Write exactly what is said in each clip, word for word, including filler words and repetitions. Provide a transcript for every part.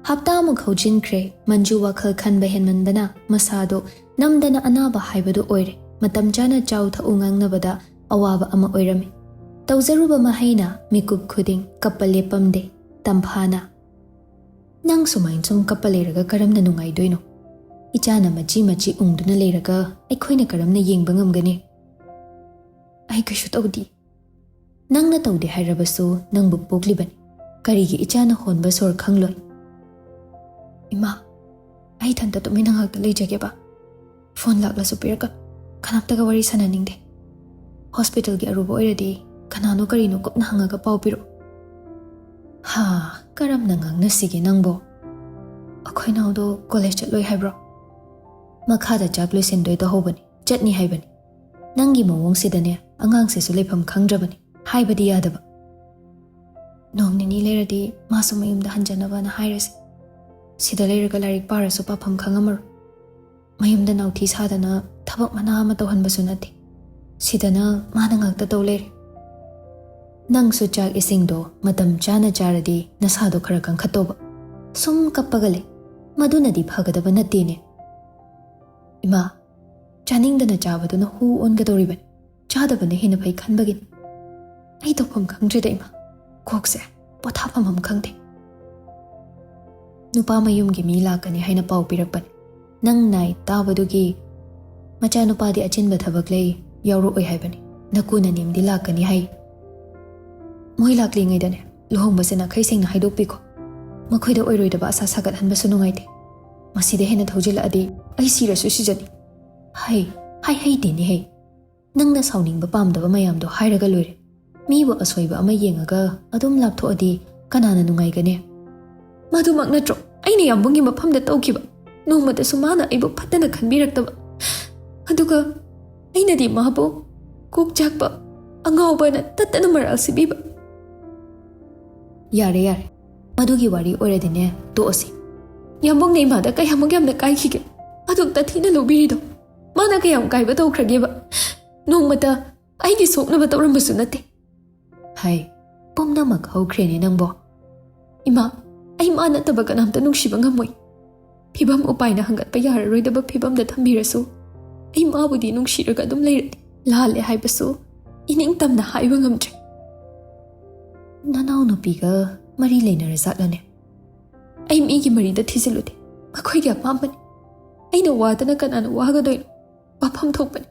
ꯍꯞꯇꯥꯃꯨꯛ ꯍꯧꯖꯤꯟꯈ꯭ꯔꯦ꯫ ꯃꯟꯖꯨ ꯋꯥꯈꯜ ꯈꯟꯕ ꯍꯦꯟꯃꯟꯕꯅ ꯃꯁꯥꯗꯣ ꯅꯝꯗꯅ ꯑꯅꯥꯕ ꯍꯥꯏꯕꯗꯨ ꯑꯣꯏꯔꯦ꯫ ꯃꯇꯝ ꯆꯥꯅ ꯆꯥꯎ ꯊꯛꯎ ꯉꯥꯡꯅꯕꯗ ꯑꯋꯥꯕ ꯑꯃ ꯑꯣꯏꯔꯝꯃꯤ꯫ ꯇꯧꯖꯔꯨꯕ ꯃꯍꯩꯅ ꯃꯤꯀꯨꯞ ꯈꯨꯗꯤꯡ ꯀꯞꯄ ꯂꯦꯞꯄꯝꯗꯦ꯫ ꯇꯝꯐꯥꯅ, "ꯅꯪ ꯁꯨꯃꯥꯏꯅ ꯁꯨꯝ ꯀꯞꯄ ꯂꯩꯔꯒ ꯀꯔꯝꯅ ꯅꯨꯡꯉꯥꯏꯗꯣꯏꯅꯣ? ꯏꯆꯥꯅ ꯃꯆꯤ ꯃꯆꯤ ꯎꯪꯗꯨꯅ ꯂꯩꯔꯒ ꯑꯩꯈꯣꯏꯅ ꯀꯔꯝꯅ ꯌꯦꯡꯕ ꯉꯝꯒꯅꯤ?" "ꯑꯩ ꯀꯩꯁꯨ ꯇꯧꯗꯦ꯫ ꯅꯪꯅ ꯇꯧꯗꯦ ꯍꯥꯏꯔꯕꯁꯨ ꯅꯪꯕꯨ ꯄꯣꯛꯂꯤꯕꯅꯤ꯫ ꯀꯔꯤꯒꯤ ꯏꯆꯥꯅ ꯍꯣꯟꯕ ꯁꯣꯔ ꯈꯪꯂꯣꯏ?" "ꯏꯃꯥ, ꯑꯩ ꯏꯊꯟꯇ ꯇꯨꯃꯤꯟꯅ ꯉꯥꯛꯇ ꯂꯩꯖꯒꯦꯕ꯫ ꯐꯣꯟ ꯂꯥꯛꯂꯁꯨ ꯄꯤꯔꯛꯀꯅꯨ꯫ ꯀꯅꯥꯝꯇꯒ ꯋꯥꯔꯤ ꯁꯥꯟꯅꯅꯤꯡꯗꯦ꯫ ꯍꯣꯁꯄꯤꯇꯥꯜꯒꯤ ꯑꯔꯨꯕ ꯑꯣꯏꯔꯗꯤ ꯀꯅꯥꯅꯣ ꯀꯔꯤꯅꯣ ꯀꯨꯞꯅ ꯍꯪꯉꯒ ꯄꯥꯎ ꯄꯤꯔꯛꯎ꯫" "ꯍꯥ, ꯀꯔꯝꯅ ꯉꯥꯡꯅꯁꯤꯒꯦ ꯅꯪꯕꯣ? ꯑꯩꯈꯣꯏ ꯅꯥꯎꯗꯣ ꯀꯣꯂꯦꯖ ꯆꯠꯂꯣꯏ ꯍꯥꯏꯕ꯭ꯔꯣ? ꯃꯈꯥꯗ ꯆꯥꯛ ꯂꯣꯏꯁꯤꯟꯗꯣꯏ ꯇꯧꯍꯧꯕꯅꯤ, ꯆꯠꯅꯤ ꯍꯥꯏꯕꯅꯤ꯫ ꯅꯪꯒꯤ ꯃꯑꯣꯡꯁꯤꯗꯅꯦ ꯑꯉꯥꯡꯁꯤꯁꯨ ꯂꯩꯐꯝ ꯈꯪꯗ꯭ꯔꯕꯅꯤ, ꯍꯥꯏꯕꯗꯤ ꯌꯥꯗꯕ꯫ ꯅꯣꯡ ꯅꯤꯅꯤ ꯂꯩꯔꯗꯤ ꯃꯥꯁꯨ ꯃꯌꯨꯝꯗ ꯍꯟꯖꯅꯕꯅ ꯍꯥꯏꯔꯁꯤ꯫ ꯁꯤꯗ ꯂꯩꯔꯒ ꯂꯥꯏꯔꯤꯛ ꯄꯥꯔꯁꯨ ꯄꯥꯐꯝ ꯈꯪꯉꯝꯃꯔꯣꯏ꯫ ꯃꯌꯨꯝꯗ ꯅꯥꯎꯊꯤ ꯁꯥꯗꯅ ꯊꯕꯛ ꯃꯅꯥ ꯑꯃ ꯇꯧꯍꯟꯕꯁꯨ ꯅꯠꯇꯦ꯫ ꯁꯤꯗꯅ ꯃꯥꯅ ꯉꯥꯛꯇ ꯇꯧ ꯂꯩꯔꯦ꯫ ꯅꯪꯁꯨ ꯆꯥꯛ ꯏꯁꯤꯡꯗꯣ ꯃꯇꯝ ꯆꯥꯅ ꯆꯥꯔꯗꯤ ꯅꯁꯥꯗꯣ ꯈꯔ ꯀꯟꯈꯠꯇꯧꯕ꯫ ꯁꯨꯝ ꯀꯞꯄꯒ ꯂꯩ꯫ ꯃꯗꯨꯅꯗꯤ ꯐꯒꯗꯕ ꯅꯠꯇꯦꯅꯦ꯫" "ꯏꯃꯥ, ꯆꯥꯅꯤꯡꯗꯅ ꯆꯥꯕꯗꯨꯅ ꯍꯨ ꯑꯣꯟꯒꯗꯧꯔꯤꯕꯅꯤ꯫ ꯆꯥꯗꯕꯅ ꯍꯦꯟꯅ ꯐꯩ ꯈꯟꯕꯒꯤꯅꯤ꯫ ꯑꯩ ꯇꯧꯐꯝ ꯈꯪꯗ꯭ꯔꯦꯗ ꯏꯃꯥ꯫ ꯀꯣꯛꯁꯦ ꯄꯣꯊꯥꯐꯝ ꯑꯃ ꯈꯪꯗꯦ꯫" "ꯅꯨꯄꯥ ꯃꯌꯨꯝꯒꯤ ꯃꯤ ꯂꯥꯛꯀꯅꯤ ꯍꯥꯏꯅ ꯄꯥꯎ ꯄꯤꯔꯛꯄꯅꯤ꯫ ꯅꯪ ꯅꯥꯏ ꯇꯥꯕꯗꯨꯒꯤ ꯃꯆꯥꯅꯨꯄꯥꯗꯤ ꯑꯆꯤꯟꯕ ꯊꯕꯛ ꯂꯩ, ꯌꯥꯎꯔꯛꯑꯣꯏ ꯍꯥꯏꯕꯅꯤ꯫ ꯅꯀꯨ ꯅꯅꯦꯝꯗꯤ ꯂꯥꯛꯀꯅꯤ ꯍꯥꯏ꯫ ꯃꯣꯏ ꯂꯥꯛꯂꯤꯉꯩꯗꯅꯦ ꯂꯨꯍꯣꯡꯕꯁꯦ ꯅꯥꯈꯩ ꯁꯦꯡꯅ ꯍꯥꯏꯗꯣꯛꯄꯤꯈꯣ꯫ ꯃꯈꯣꯏꯗ ꯑꯣꯏꯔꯣꯏꯗꯕ ꯑꯁꯥ ꯁꯥꯒꯠꯍꯟꯕꯁꯨ ꯅꯨꯡꯉꯥꯏꯇꯦ꯫ ꯃꯁꯤꯗ ꯍꯦꯟꯅ ꯊꯧꯖꯤꯜꯂꯛꯑꯗꯤ ꯑꯩ ꯁꯤꯔꯁꯨ ꯁꯤꯖꯅꯤ꯫" "ꯍꯩ, ꯍꯥꯏ ꯍꯩꯇꯦꯅꯦ ꯍꯩ꯫ ꯅꯪꯅ ꯁꯥꯎꯅꯤꯡꯕ ꯄꯥꯝꯗꯕ ꯃꯌꯥꯝꯗꯣ ꯍꯥꯏꯔꯒ ꯂꯣꯏꯔꯦ꯫ ꯃꯤꯕꯨ ꯑꯁꯣꯏꯕ ꯑꯃ ꯌꯦꯡꯉꯒ ꯑꯗꯨꯝ ꯂꯥꯞꯊꯣꯛꯑꯗꯤ ꯀꯅꯥꯅ ꯅꯨꯡꯉꯥꯏꯒꯅꯤ?" "ꯃꯗꯨꯃꯛ ꯅꯠꯇ꯭ꯔꯣ ꯑꯩꯅ ꯌꯥꯝꯕꯨꯡꯒꯤ ꯃꯐꯝꯗ ꯇꯧꯈꯤꯕ? ꯅꯣꯡꯃꯇꯁꯨ ꯃꯥꯅ ꯑꯩꯕꯨ ꯐꯠꯇꯅ ꯈꯟꯕꯤꯔꯛꯇꯕ꯫ ꯑꯗꯨꯒ ꯑꯩꯅꯗꯤ ꯃꯥꯕꯨ ꯀꯣꯛ ꯆꯥꯛꯄ, ꯑꯉꯥꯎꯕꯅ ꯇꯠꯇꯅ ꯃꯔꯥꯜ ꯁꯤꯕꯤꯕ꯫" "ꯌꯥꯔꯦ, ꯌꯥꯔꯦ꯫ ꯃꯗꯨꯒꯤ ꯋꯥꯔꯤ ꯑꯣꯏꯔꯗꯤꯅꯦ, ꯇꯣꯛꯑꯁꯤ꯫" "ꯌꯥꯝꯕꯨꯡꯅ ꯏꯃꯥꯗ ꯀꯌꯥꯃꯨꯛ ꯌꯥꯝꯅ ꯀꯥꯏꯈꯤꯒꯦ? ꯑꯗꯨꯝ ꯇꯊꯤꯅ ꯂꯧꯕꯤꯔꯤꯗꯣ꯫ ꯃꯥꯅ ꯀꯌꯥꯝ ꯀꯥꯏꯕ ꯇꯧꯈ꯭ꯔꯒꯦꯕ? ꯅꯣꯡꯃꯇ ꯑꯩꯒꯤ ꯁꯣꯛꯅꯕ ꯇꯧꯔꯝꯕꯁꯨ ꯅꯠꯇꯦ꯫" "ꯍꯥꯏ, ꯄꯨꯝꯅꯃꯛ ꯍꯧꯈ꯭ꯔꯦꯅꯦ ꯅꯪꯕꯣ꯫" "ꯏꯃꯥ, ꯑꯩ ꯃꯥ ꯅꯠꯇꯕ ꯀꯅꯥꯝꯇ ꯅꯨꯡꯁꯤꯕ ꯉꯝꯃꯣꯏ꯫ ꯐꯤꯕꯝ ꯎꯄꯥꯏꯅ ꯍꯪꯒꯠꯄ ꯌꯥꯔꯔꯣꯏꯗꯕ ꯐꯤꯕꯝꯗ ꯊꯝꯕꯤꯔꯁꯨ, ꯑꯩ ꯃꯥꯕꯨꯗꯤ ꯅꯨꯡꯁꯤꯔꯒ ꯑꯗꯨꯝ ꯂꯩꯔꯅꯤ꯫ ꯂꯥꯜꯂꯦ ꯍꯥꯏꯕꯁꯨ ꯏꯅꯤꯡꯇꯝꯅ ꯍꯥꯏꯕ ꯉꯝꯗ꯭ꯔꯦ꯫ ꯅꯅꯥꯎꯅꯨꯄꯤꯒ ꯃꯔꯤ ꯂꯩꯅꯔꯖꯥꯠꯂꯅꯦ? ꯑꯩ ꯃꯤꯒꯤ ꯃꯔꯤꯗ ꯊꯤꯖꯤꯜꯂꯨꯗꯦ꯫ ꯃꯈꯣꯏꯒꯤ ꯑꯄꯥꯝꯕꯅꯤ꯫ ꯑꯩꯅ ꯋꯥꯗꯅ ꯀꯅꯥꯅ ꯋꯥꯒꯗꯣꯏꯅꯣ? ꯋꯥꯐꯝ ꯊꯣꯛꯄꯅꯤ꯫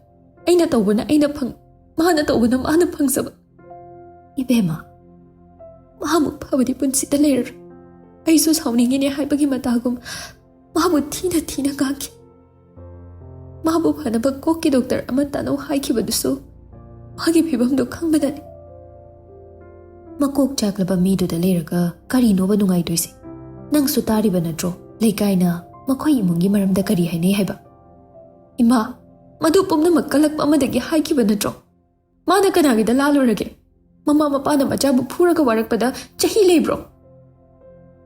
ꯑꯩꯅ ꯇꯧꯕꯅ ꯑꯩꯅ ꯐꯪ, ꯃꯥꯅ ꯇꯧꯕꯅ ꯃꯥꯅ ꯐꯪꯖꯕ꯫ ꯏꯕꯦꯝꯃ, ꯃꯥꯃꯨꯛ ꯐꯕꯗꯤ ꯄꯨꯟꯁꯤꯗ ꯂꯩꯔꯔꯣꯏ꯫ ꯑꯩꯁꯨ ꯁꯥꯎꯅꯤꯡꯉꯤꯅꯦ ꯍꯥꯏꯕꯒꯤ ꯃꯇꯥꯒꯨꯝ ꯃꯥꯕꯨ ꯊꯤꯅ ꯊꯤꯅ ꯉꯥꯡꯈꯤ꯫ ꯃꯥꯕꯨ ꯐꯅꯕ ꯀꯣꯛꯀꯤ ꯗꯣꯛꯇꯔ ꯑꯃ ꯇꯥꯅꯧ ꯍꯥꯏꯈꯤꯕꯗꯨꯁꯨ ꯃꯥꯒꯤ ꯐꯤꯕꯝꯗꯨ ꯈꯪꯕꯗꯅꯤ꯫ ꯃꯀꯣꯛ ꯆꯥꯛꯂꯕ ꯃꯤꯗꯨꯗ ꯂꯩꯔꯒ ꯀꯔꯤꯅꯣꯕ ꯅꯨꯡꯉꯥꯏꯗꯣꯏꯁꯦ? ꯅꯪꯁꯨ ꯇꯥꯔꯤꯕ ꯅꯠꯇ꯭ꯔꯣ? ꯂꯩꯀꯥꯏꯅ ꯃꯈꯣꯏ ꯏꯃꯨꯡꯒꯤ ꯃꯔꯝꯗ ꯀꯔꯤ ꯍꯥꯏꯅꯩ ꯍꯥꯏꯕ? ꯏꯃꯥ, ꯃꯗꯨ ꯄꯨꯝꯅꯃꯛ ꯀꯂꯛꯄ ꯑꯃꯗꯒꯤ ꯍꯥꯏꯈꯤꯕ ꯅꯠꯇ꯭ꯔꯣ? ꯃꯥꯅ ꯀꯅꯥꯒꯤꯗ ꯂꯥꯜꯂꯨꯔꯒꯦ? ꯃꯃꯥ ꯃꯄꯥꯅ ꯃꯆꯥꯕꯨ ꯐꯨꯔꯒ ꯋꯥꯔꯛꯄꯗ ꯆꯍꯤ ꯂꯩꯕ꯭ꯔꯣ?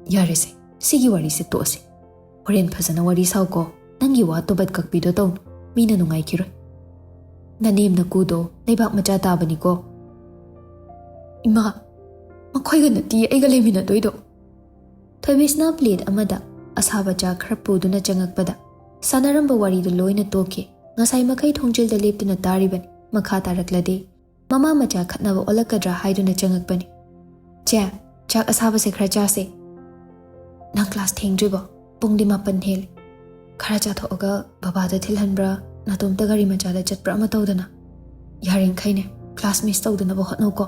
ꯌꯥꯔꯦꯁꯦ, ꯁꯤꯒꯤ ꯋꯥꯔꯤꯁꯦ ꯇꯣꯛꯑꯁꯦ꯫ ꯍꯣꯔꯦꯟ ꯐꯖꯅ ꯋꯥꯔꯤ ꯁꯥꯎꯀꯣ꯫ ꯅꯪꯒꯤ ꯋꯥ ꯇꯣꯕꯠ ꯀꯛꯄꯤꯗꯣ ꯇꯧꯅꯨ, ꯃꯤꯅ ꯅꯨꯡꯉꯥꯏꯈꯤꯔꯣꯏ꯫ ꯅꯅꯦꯝ ꯅꯀꯨꯗꯣ ꯂꯩꯕꯥꯛ ꯃꯆꯥ ꯇꯥꯕꯅꯤꯀꯣ꯫ ꯏꯃꯥ, ꯃꯈꯣꯏꯒ ꯅꯠꯇꯤꯌꯦ ꯑꯩꯒ ꯂꯩꯃꯤꯟꯅꯗꯣꯏꯗꯣ꯫ ꯊꯣꯏꯕꯤꯁꯅ ꯄ꯭ꯂꯦꯠ ꯑꯃꯗ ꯑꯁꯥꯕ ꯆꯥ ꯈꯔ ꯄꯨꯗꯨꯅ ꯆꯪꯉꯛꯄꯗ ꯁꯥꯟꯅꯔꯝꯕ ꯋꯥꯔꯤꯗꯨ ꯂꯣꯏꯅ ꯇꯣꯛꯈꯤ꯫ ꯉꯁꯥꯏ ꯃꯈꯩ ꯊꯣꯡꯖꯤꯜꯗ ꯂꯦꯞꯇꯨꯅ ꯇꯥꯔꯤꯕꯅꯤ꯫ ꯃꯈꯥ ꯇꯥꯔꯛꯂꯗꯤ ꯃꯃꯥ ꯃꯆꯥ ꯈꯠꯅꯕ ꯑꯣꯜꯂꯛꯀꯗ꯭ꯔꯥ ꯍꯥꯏꯗꯨꯅ ꯆꯪꯉꯛꯄꯅꯤ꯫ "ꯆꯦ, ꯆꯥꯛ ꯑꯁꯥꯕꯁꯦ ꯈꯔ ꯆꯥꯁꯦ꯫ ꯅꯪ ꯀ꯭ꯂꯥꯁ ꯊꯦꯡꯗ꯭ꯔꯤꯕꯣ? ꯄꯨꯡꯗꯤ ꯃꯥꯄꯟ ꯍꯦꯜꯂꯦ꯫ ꯈꯔ ꯆꯥꯊꯣꯛꯑꯒ ꯕꯕꯥꯗ ꯊꯤꯜꯍꯟꯕ꯭ꯔꯥ, ꯅꯥꯇꯣꯝꯇ ꯒꯥꯔꯤ ꯃꯆꯥꯗ ꯆꯠꯄ꯭ꯔꯥ ꯑꯃ ꯇꯧꯗꯅ꯫ ꯌꯥꯔꯤꯡꯈꯩꯅꯦ, ꯀ꯭ꯂꯥꯁ ꯃꯤꯁ ꯇꯧꯗꯅꯕ ꯍꯣꯠꯅꯧꯀꯣ꯫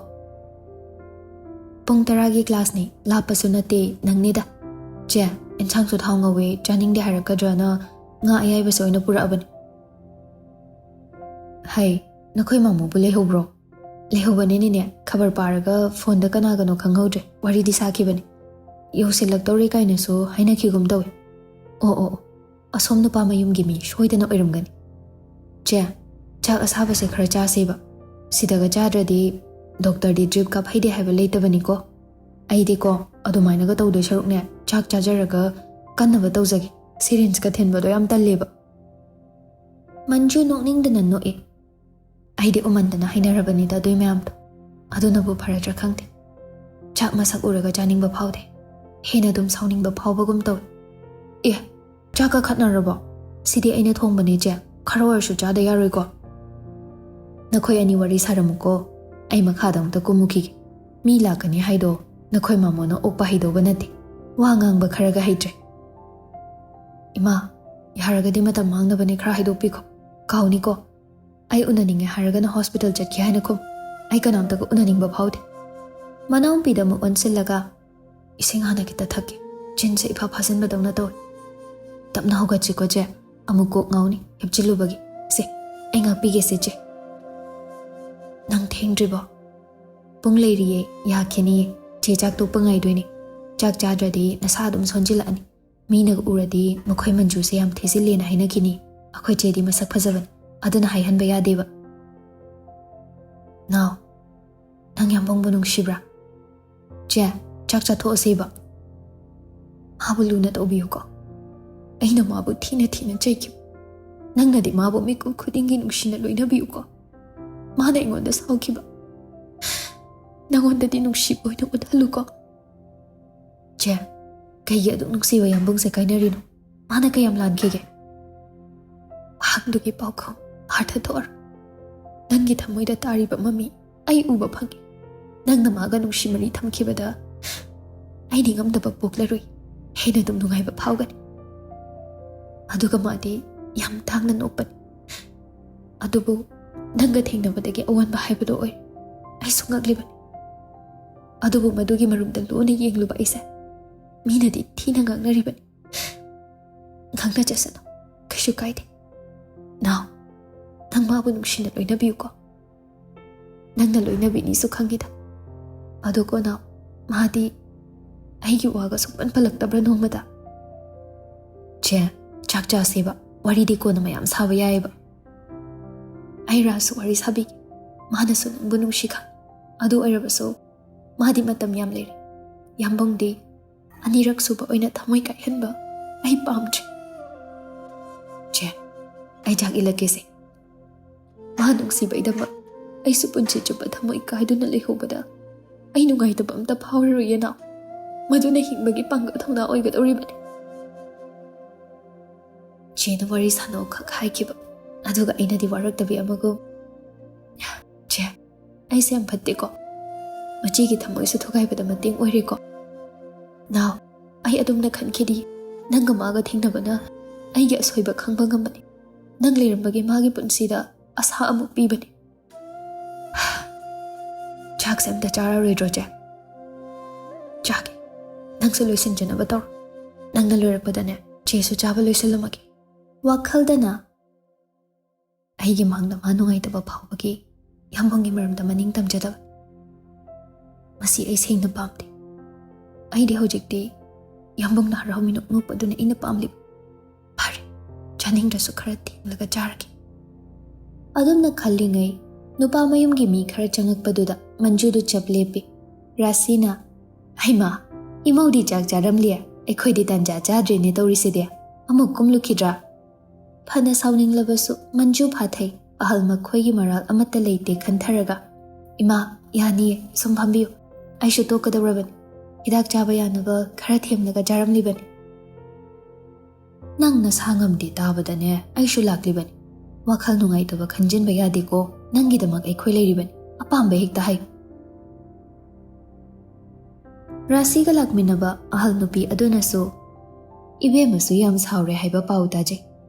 ꯄꯨꯡ ꯇꯔꯥꯒꯤ ꯀ꯭ꯂꯥꯁꯅꯤ, ꯂꯥꯞꯄꯁꯨ ꯅꯠꯇꯦ, ꯅꯪꯅꯤꯗ꯫ ꯆꯦ, ꯑꯦꯟꯁꯥꯡꯁꯨ ꯊꯥꯎ ꯉꯧꯋꯦ, ꯆꯥꯅꯤꯡꯗꯦ ꯍꯥꯏꯔꯛꯀꯗ꯭ꯔꯅ ꯉꯥ ꯑꯌꯥꯏꯕꯁꯦ ꯑꯣꯏꯅ ꯄꯨꯔꯛꯑꯕꯅꯤ꯫ ꯍꯩ, ꯅꯈꯣꯏ ꯃꯥꯃꯣꯕꯨ ꯂꯩꯍꯧꯕ꯭ꯔꯣ?" "ꯂꯩꯍꯧꯕꯅꯦ ꯅꯦꯅꯦ, ꯈꯕꯔ ꯄꯥꯔꯒ ꯐꯣꯟꯗ ꯀꯅꯥꯒꯅꯣ ꯈꯪꯍꯧꯗ꯭ꯔꯦ, ꯋꯥꯔꯤꯗꯤ ꯁꯥꯈꯤꯕꯅꯤ꯫ ꯌꯧꯁꯤꯜꯂꯛꯇꯧꯔꯦ ꯀꯥꯏꯅꯁꯨ ꯍꯥꯏꯅꯈꯤꯒꯨꯝ ꯇꯧꯏ꯫ ꯑꯣ, ꯑꯣ, ꯑꯣ, ꯑꯁꯣꯝ ꯅꯨꯄꯥ ꯃꯌꯨꯝꯒꯤ ꯃꯤ ꯁꯣꯏꯗꯅ ꯑꯣꯏꯔꯝꯒꯅꯤ꯫ ꯆꯦ, ꯆꯥꯛ ꯑꯁꯥꯕꯁꯦ ꯈꯔ ꯆꯥꯁꯦꯕ꯫ ꯁꯤꯗꯒ ꯆꯥꯗ꯭ꯔꯗꯤ ꯗꯣꯛꯇꯔꯗꯤ ꯗ꯭ꯔꯤꯞ ꯀꯥꯞꯍꯩꯗꯦ ꯍꯥꯏꯕ ꯂꯩꯇꯕꯅꯤꯀꯣ꯫ ꯑꯩꯗꯤꯀꯣ, ꯑꯗꯨꯃꯥꯏꯅꯒ ꯇꯧꯗꯣꯏ ꯁꯔꯨꯛꯅꯦ, ꯆꯥꯛ ꯆꯥꯖꯔꯒ ꯀꯟꯅꯕ ꯇꯧꯖꯒꯦ꯫ ꯁꯤꯔꯤꯟꯁꯀ ꯊꯤꯟꯕꯗꯣ ꯌꯥꯝ ꯇꯜꯂꯦꯕ꯫" ꯃꯟꯖꯨ ꯅꯣꯛꯅꯤꯡꯗꯅ ꯅꯣꯛꯏ꯫ "ꯑꯩꯗꯤ ꯎꯃꯟꯗꯅ ꯍꯩꯅꯔꯕꯅꯤꯗ ꯑꯗꯨꯏ ꯃꯌꯥꯝꯗꯣ꯫ ꯑꯗꯨꯅꯕꯨ ꯐꯔꯗ꯭ꯔꯥ ꯈꯪꯗꯦ꯫ ꯆꯥꯛ ꯃꯁꯛ ꯎꯔꯒ ꯆꯥꯅꯤꯡꯕ ꯐꯥꯎꯗꯦ꯫ ꯍꯦꯟꯅ ꯑꯗꯨꯝ ꯁꯥꯎꯅꯤꯡꯕ ꯐꯥꯎꯕꯒꯨꯝ ꯇꯧꯏ꯫ "ꯑꯦ, ꯆꯥꯛ ꯀꯥꯈꯠꯅꯔꯕꯣ? ꯁꯤꯗꯤ ꯑꯩꯅ ꯊꯣꯡꯕꯅꯦ ꯆꯦ, ꯈꯔ ꯑꯣꯏꯔꯁꯨ ꯆꯥꯗ ꯌꯥꯔꯣꯏꯀꯣ?" "ꯅꯈꯣꯏ ꯑꯅꯤ ꯋꯥꯔꯤ ꯁꯥꯔꯝꯃꯨꯀꯣ, ꯑꯩ ꯃꯈꯥꯗ ꯑꯃꯨꯛꯇ ꯀꯨꯝꯃꯨꯈꯤꯒꯦ꯫ ꯃꯤ ꯂꯥꯛꯀꯅꯤ ꯍꯥꯏꯗꯣ ꯅꯈꯣꯏ ꯃꯥꯃꯣꯅ ꯑꯣꯛꯄ ꯍꯩꯗꯧꯕ ꯅꯠꯇꯦ, ꯋꯥ ꯉꯥꯡꯕ ꯈꯔꯒ ꯍꯩꯇ꯭ꯔꯦ꯫" "ꯏꯃꯥ, ꯌꯥꯔꯒꯗꯤ ꯃꯇꯝ ꯃꯥꯡꯅꯕꯅꯦ, ꯈꯔ ꯍꯥꯏꯗꯣꯛꯄꯤꯈꯣ, ꯀꯥꯎꯅꯤꯀꯣ꯫ ꯑꯩ ꯎꯅꯅꯤꯡꯉꯦ ꯍꯥꯏꯔꯒꯅ ꯍꯣꯁꯄꯤꯇꯥꯜ ꯆꯠꯈꯤ ꯍꯥꯏꯅ ꯈꯨꯝ꯫ ꯑꯩ ꯀꯅꯥꯝꯇꯒ ꯎꯅꯅꯤꯡꯕ ꯐꯥꯎꯗꯦ꯫" ꯃꯅꯥꯎꯄꯤꯗ ꯑꯃꯨꯛ ꯑꯣꯟꯁꯤꯜꯂꯒ, "ꯏꯁꯤꯡ ꯍꯥꯟꯅ ꯈꯤꯇ ꯊꯛꯀꯦ, ꯆꯤꯟꯁꯦ ꯏꯐꯥ ꯐꯥꯖꯤꯟꯕꯗꯧꯅ ꯇꯧꯏ꯫ ꯇꯞꯅ ꯍꯧꯒꯠꯁꯤꯀꯣ ꯆꯦ, ꯑꯃꯨꯛ ꯀꯣꯛ ꯉꯥꯎꯅꯤ, ꯍꯤꯞꯆꯤꯜꯂꯨꯕꯒꯤ꯫ ꯁꯦ, ꯑꯩ ꯉꯥꯛꯄꯤꯒꯦꯁꯦ ꯆꯦ꯫ ꯅꯪ ꯊꯦꯡꯗ꯭ꯔꯤꯕꯣ?" "ꯄꯨꯡ ꯂꯩꯔꯤꯌꯦ, ꯌꯥꯈꯤꯅꯤꯌꯦ꯫ ꯆꯦ ꯆꯥꯛ ꯇꯣꯛꯄ ꯉꯥꯏꯗꯣꯏꯅꯦ꯫ ꯆꯥꯛ ꯆꯥꯗ꯭ꯔꯗꯤ ꯅꯁꯥ ꯑꯗꯨꯝ ꯁꯣꯟꯖꯤꯜꯂꯛꯑꯅꯤ꯫ ꯃꯤꯅꯒ ꯎꯔꯗꯤ ꯃꯈꯣꯏ ꯃꯟꯖꯨꯁꯦ ꯌꯥꯝ ꯊꯤꯖꯤꯜꯂꯦꯅ ꯍꯥꯏꯅꯈꯤꯅꯤ꯫ ꯑꯩꯈꯣꯏ ꯆꯦꯗꯤ ꯃꯁꯛ ꯐꯖꯕꯅꯤ, ꯑꯗꯨꯅ ꯍꯥꯏꯍꯟꯕ ꯌꯥꯗꯦꯕ꯫" "ꯅꯥꯎ, ꯅꯪ ꯌꯥꯝꯕꯨꯡꯕꯨ ꯅꯨꯡꯁꯤꯕ꯭ꯔꯥ?" "ꯆꯦ, ꯆꯥꯛ ꯆꯥꯊꯣꯛꯑꯁꯦꯕ꯫" "ꯃꯥꯕꯨ ꯂꯨꯅ ꯇꯧꯕꯤꯌꯨꯀꯣ꯫ ꯑꯩꯅ ꯃꯥꯕꯨ ꯊꯤꯅ ꯊꯤꯅ ꯆꯩꯈꯤꯕ, ꯅꯪꯅꯗꯤ ꯃꯥꯕꯨ ꯃꯤꯀꯨꯞ ꯈꯨꯗꯤꯡꯒꯤ ꯅꯨꯡꯁꯤꯅ ꯂꯣꯏꯅꯕꯤꯌꯨꯀꯣ꯫ ꯃꯥꯅ ꯑꯩꯉꯣꯟꯗ ꯁꯥꯎꯈꯤꯕ, ꯅꯉꯣꯟꯗꯗꯤ ꯅꯨꯡꯁꯤꯕ ꯑꯣꯏꯅ ꯎꯠꯍꯜꯂꯨꯀꯣ꯫" "ꯆꯦ, ꯀꯩꯒꯤ ꯑꯗꯨꯛ ꯅꯨꯡꯁꯤꯕ ꯌꯥꯝꯕꯨꯡꯁꯦ ꯀꯥꯏꯅꯔꯤꯅꯣ? ꯃꯥꯅ ꯀꯌꯥꯝ ꯂꯥꯟꯈꯤꯒꯦ?" "ꯋꯥꯍꯪꯗꯨꯒꯤ ꯄꯥꯎꯈꯨꯝ ꯑꯥꯔꯊ ꯊꯣꯛꯑꯔꯣꯏ꯫ ꯅꯪꯒꯤ ꯊꯃꯣꯏꯗ ꯇꯥꯔꯤꯕ ꯃꯃꯤ ꯑꯩ ꯎꯕ ꯐꯪꯉꯤ꯫ ꯅꯪꯅ ꯃꯥꯒ ꯅꯨꯡꯁꯤ ꯃꯔꯤ ꯊꯝꯈꯤꯕꯗ ꯑꯩꯗꯤ ꯉꯝꯗꯕ ꯄꯣꯛꯂꯔꯣꯏ꯫ ꯍꯦꯟꯅ ꯑꯗꯨꯝ ꯅꯨꯡꯉꯥꯏꯕ ꯐꯥꯎꯒꯅꯤ꯫ ꯑꯗꯨꯒ ꯃꯥꯗꯤ ꯌꯥꯝ ꯇꯥꯡꯅ ꯅꯣꯛꯄꯅꯤ꯫ ꯑꯗꯨꯕꯨ ꯅꯪꯒ ꯊꯦꯡꯅꯕꯗꯒꯤ ꯑꯑꯣꯟꯕ ꯍꯥꯏꯕꯗꯣ ꯑꯣꯏꯔꯦ꯫ ꯑꯩꯁꯨ ꯉꯛꯂꯤꯕꯅꯤ꯫ ꯑꯗꯨꯕꯨ ꯃꯗꯨꯒꯤ ꯃꯔꯨꯝꯗ ꯂꯨꯅ ꯌꯦꯡꯂꯨꯕ ꯑꯩꯁꯦ ꯃꯤꯅꯗꯤ ꯊꯤꯅ ꯉꯥꯡꯅꯔꯤꯕꯅꯤ꯫ ꯉꯥꯡꯅꯖꯁꯅꯨ, ꯀꯩꯁꯨ ꯀꯥꯏꯗꯦ꯫ ꯅꯥꯎ, ꯅꯪ ꯃꯥꯕꯨ ꯅꯨꯡꯁꯤꯅ ꯂꯣꯏꯅꯕꯤꯌꯨꯀꯣ꯫ ꯅꯪꯅ ꯂꯣꯏꯅꯕꯤꯅꯤꯁꯨ ꯈꯪꯉꯤꯗ꯫ ꯑꯗꯣ ꯀꯣ ꯅꯥꯎ, ꯃꯥꯗꯤ ꯑꯩꯒꯤ ꯋꯥꯒ ꯁꯨꯡꯄꯟ ꯄꯜꯂꯛꯇꯕ꯭ꯔꯥ ꯅꯣꯡꯃꯗ?" "ꯆꯦ, ꯆꯥꯛ ꯆꯥꯁꯦꯕ, ꯋꯥꯔꯤꯗꯤ ꯀꯣꯟꯅ ꯃꯌꯥꯝ ꯁꯥꯕ ꯌꯥꯏꯑꯕ꯫ ꯑꯩ ꯔꯥꯖꯁꯨ ꯋꯥꯔꯤ ꯁꯥꯕꯤꯒꯦ, ꯃꯥꯅꯁꯨ ꯅꯪꯕꯨ ꯅꯨꯡꯁꯤ ꯈꯪꯉꯤ꯫ ꯑꯗꯨ ꯑꯣꯏꯔꯕꯁꯨ ꯃꯥꯗꯤ ꯃꯇꯝ ꯌꯥꯝ ꯂꯩꯔꯤ꯫ ꯌꯥꯝꯕꯨꯡꯗꯤ ꯑꯅꯤꯔꯛ ꯁꯨꯕ ꯑꯣꯏꯅ ꯊꯃꯣꯏ ꯀꯥꯏꯍꯟꯕ ꯑꯩ ꯄꯥꯝꯗ꯭ꯔꯦ꯫" "ꯆꯦ, ꯑꯩ ꯆꯥꯛ ꯏꯜꯂꯛꯀꯦꯁꯦ꯫ ꯃꯥ ꯅꯨꯡꯁꯤꯕꯩꯗꯃꯛ ꯑꯩꯁꯨ ꯄꯨꯟꯁꯤ ꯆꯨꯞꯄ ꯊꯃꯣꯏ ꯀꯥꯏꯗꯨꯅ ꯂꯩꯍꯧꯕꯗ ꯑꯩ ꯅꯨꯡꯉꯥꯏꯇꯕ ꯑꯝꯇ ꯐꯥꯎꯔꯔꯣꯏꯌꯦ ꯅꯥꯎ꯫ ꯃꯗꯨꯅ ꯍꯤꯡꯕꯒꯤ ꯄꯥꯡꯒꯜ ꯊꯧꯅꯥ ꯑꯣꯏꯒꯗꯧꯔꯤꯕꯅꯤ꯫ ꯆꯦꯅ ꯋꯥꯔꯤ ꯁꯥꯟꯅꯧ ꯈꯛ ꯍꯥꯏꯈꯤꯕ, ꯑꯗꯨꯒ ꯑꯩꯅꯗꯤ ꯋꯥꯔꯛꯇꯕꯤ ꯑꯃꯒꯨꯝ, "ꯆꯦ, ꯑꯩꯁꯦ ꯌꯥꯝ ꯐꯠꯇꯦꯀꯣ? ꯃꯆꯦꯒꯤ ꯊꯃꯣꯏꯁꯨ ꯊꯨꯒꯥꯏꯕꯗ ꯃꯇꯦꯡ ꯑꯣꯏꯔꯦꯀꯣ? ꯅꯥꯎ, ꯑꯩ ꯑꯗꯨꯝꯅ ꯈꯟꯈꯤꯗꯤ, ꯅꯪꯒ ꯃꯥꯒ ꯊꯦꯡꯅꯕꯅ ꯑꯩꯒꯤ ꯑꯁꯣꯏꯕ ꯈꯪꯕ ꯉꯝꯕꯅꯤ꯫ ꯅꯪ ꯂꯩꯔꯝꯕꯒꯤ ꯃꯥꯒꯤ ꯄꯨꯟꯁꯤꯗ ꯑꯁꯥ ꯑꯃꯨꯛ ꯄꯤꯕꯅꯤ꯫" "ꯆꯥꯛꯁꯦ ꯑꯝꯇ ꯆꯥꯔꯔꯣꯏꯗ꯭ꯔꯣ, ꯆꯦ?" "ꯆꯥꯒꯦ꯫ ꯅꯪꯁꯨ ꯂꯣꯏꯁꯤꯟꯖꯅꯕ ꯇꯧꯔꯣ꯫ ꯅꯪꯅ ꯂꯣꯏꯔꯛꯄꯗꯅꯦ, ꯆꯦꯁꯨ ꯆꯥꯕ ꯂꯣꯏꯁꯤꯜꯂꯝꯃꯒꯦ꯫" ꯋꯥꯈꯜꯗꯅ ꯑꯩꯒꯤ ꯃꯥꯡꯗ ꯃꯥ ꯅꯨꯡꯉꯥꯏꯇꯕ ꯐꯥꯎꯕꯒꯤ ꯌꯥꯝꯕꯨꯡꯒꯤ ꯃꯔꯝꯗ ꯃꯅꯤꯡ ꯇꯝꯖꯗꯕ꯫ ꯃꯁꯤ ꯑꯩ ꯁꯦꯡꯅ ꯄꯥꯝꯗꯦ꯫ ꯑꯩꯗꯤ ꯍꯧꯖꯤꯛꯇꯤ ꯌꯥꯝꯕꯨꯡꯅ ꯍꯔꯥꯎ ꯃꯤꯅꯣꯛ ꯅꯣꯛꯄꯗꯨꯅ ꯑꯩꯅ ꯄꯥꯝꯂꯤꯕ꯫ ꯐꯔꯦ, ꯆꯥꯅꯤꯡꯗ꯭ꯔꯁꯨ ꯈꯔ ꯊꯦꯡꯂꯒ ꯆꯥꯔꯒꯦ꯫ ꯑꯗꯨꯝꯅ ꯈꯜꯂꯤꯉꯩ, ꯅꯨꯄꯥ ꯃꯌꯨꯝꯒꯤ ꯃꯤ ꯈꯔ ꯆꯪꯉꯛꯄꯗꯨꯗ ꯃꯟꯖꯨꯗꯨ ꯆꯞ ꯂꯦꯞꯄꯤ꯫ ꯔꯥꯁꯤꯅ, "ꯍꯩꯃꯥ, ꯏꯃꯧꯗꯤ ꯆꯥꯛ ꯆꯥꯔꯝꯂꯦ, ꯑꯩꯈꯣꯏꯗꯤ ꯇꯟꯖꯥ ꯆꯥꯗ꯭ꯔꯦꯅꯦ ꯇꯧꯔꯤꯁꯤꯗꯤ꯫ ꯑꯃꯨꯛ ꯀꯨꯝꯂꯨꯈꯤꯗ꯭ꯔꯥ?" ꯐꯅ ꯁꯥꯎꯅꯤꯡꯂꯕꯁꯨ ꯃꯟꯖꯨ ꯐꯥꯊꯩ꯫ ꯑꯍꯜ ꯃꯈꯣꯏꯒꯤ ꯃꯔꯥꯜ ꯑꯃꯠꯇ ꯂꯩꯇꯦ ꯈꯟꯊꯔꯒ, "ꯏꯃꯥ, ꯌꯥꯅꯤꯌꯦ, ꯁꯨꯝ ꯐꯝꯕꯤꯌꯨ꯫ ꯑꯩꯁꯨ ꯇꯣꯛꯀꯗꯧꯔꯕꯅꯤ꯫ ꯍꯤꯗꯥꯛ ꯆꯥꯕ ꯌꯥꯅꯕ ꯈꯔ ꯊꯦꯝꯂꯒ ꯆꯥꯔꯝꯂꯤꯕꯅꯤ꯫" "ꯅꯪ ꯅꯁꯥ ꯉꯝꯗꯦ ꯇꯥꯕꯗꯅꯦ ꯑꯩꯁꯨ ꯂꯥꯛꯂꯤꯕꯅꯤ꯫ ꯋꯥꯈꯜ ꯅꯨꯡꯉꯥꯏꯇꯕ ꯈꯟꯖꯤꯟꯕ ꯌꯥꯗꯦꯀꯣ, ꯅꯪꯒꯤꯗꯃꯛ ꯑꯩꯈꯣꯏ ꯂꯩꯔꯤꯕꯅꯤ꯫ ꯑꯄꯥꯝꯕ ꯍꯦꯛꯇ ꯍꯥꯏꯌꯨ꯫" ꯔꯥꯁꯤꯒ ꯂꯥꯛꯃꯤꯟꯅꯕ ꯑꯍꯜ ꯅꯨꯄꯤ ꯑꯗꯨꯅꯁꯨ, "ꯏꯕꯦꯝꯃꯁꯨ ꯌꯥꯝ ꯁꯥꯎꯔꯦ ꯍꯥꯏꯕ ꯄꯥꯎ ꯇꯥꯖꯩ꯫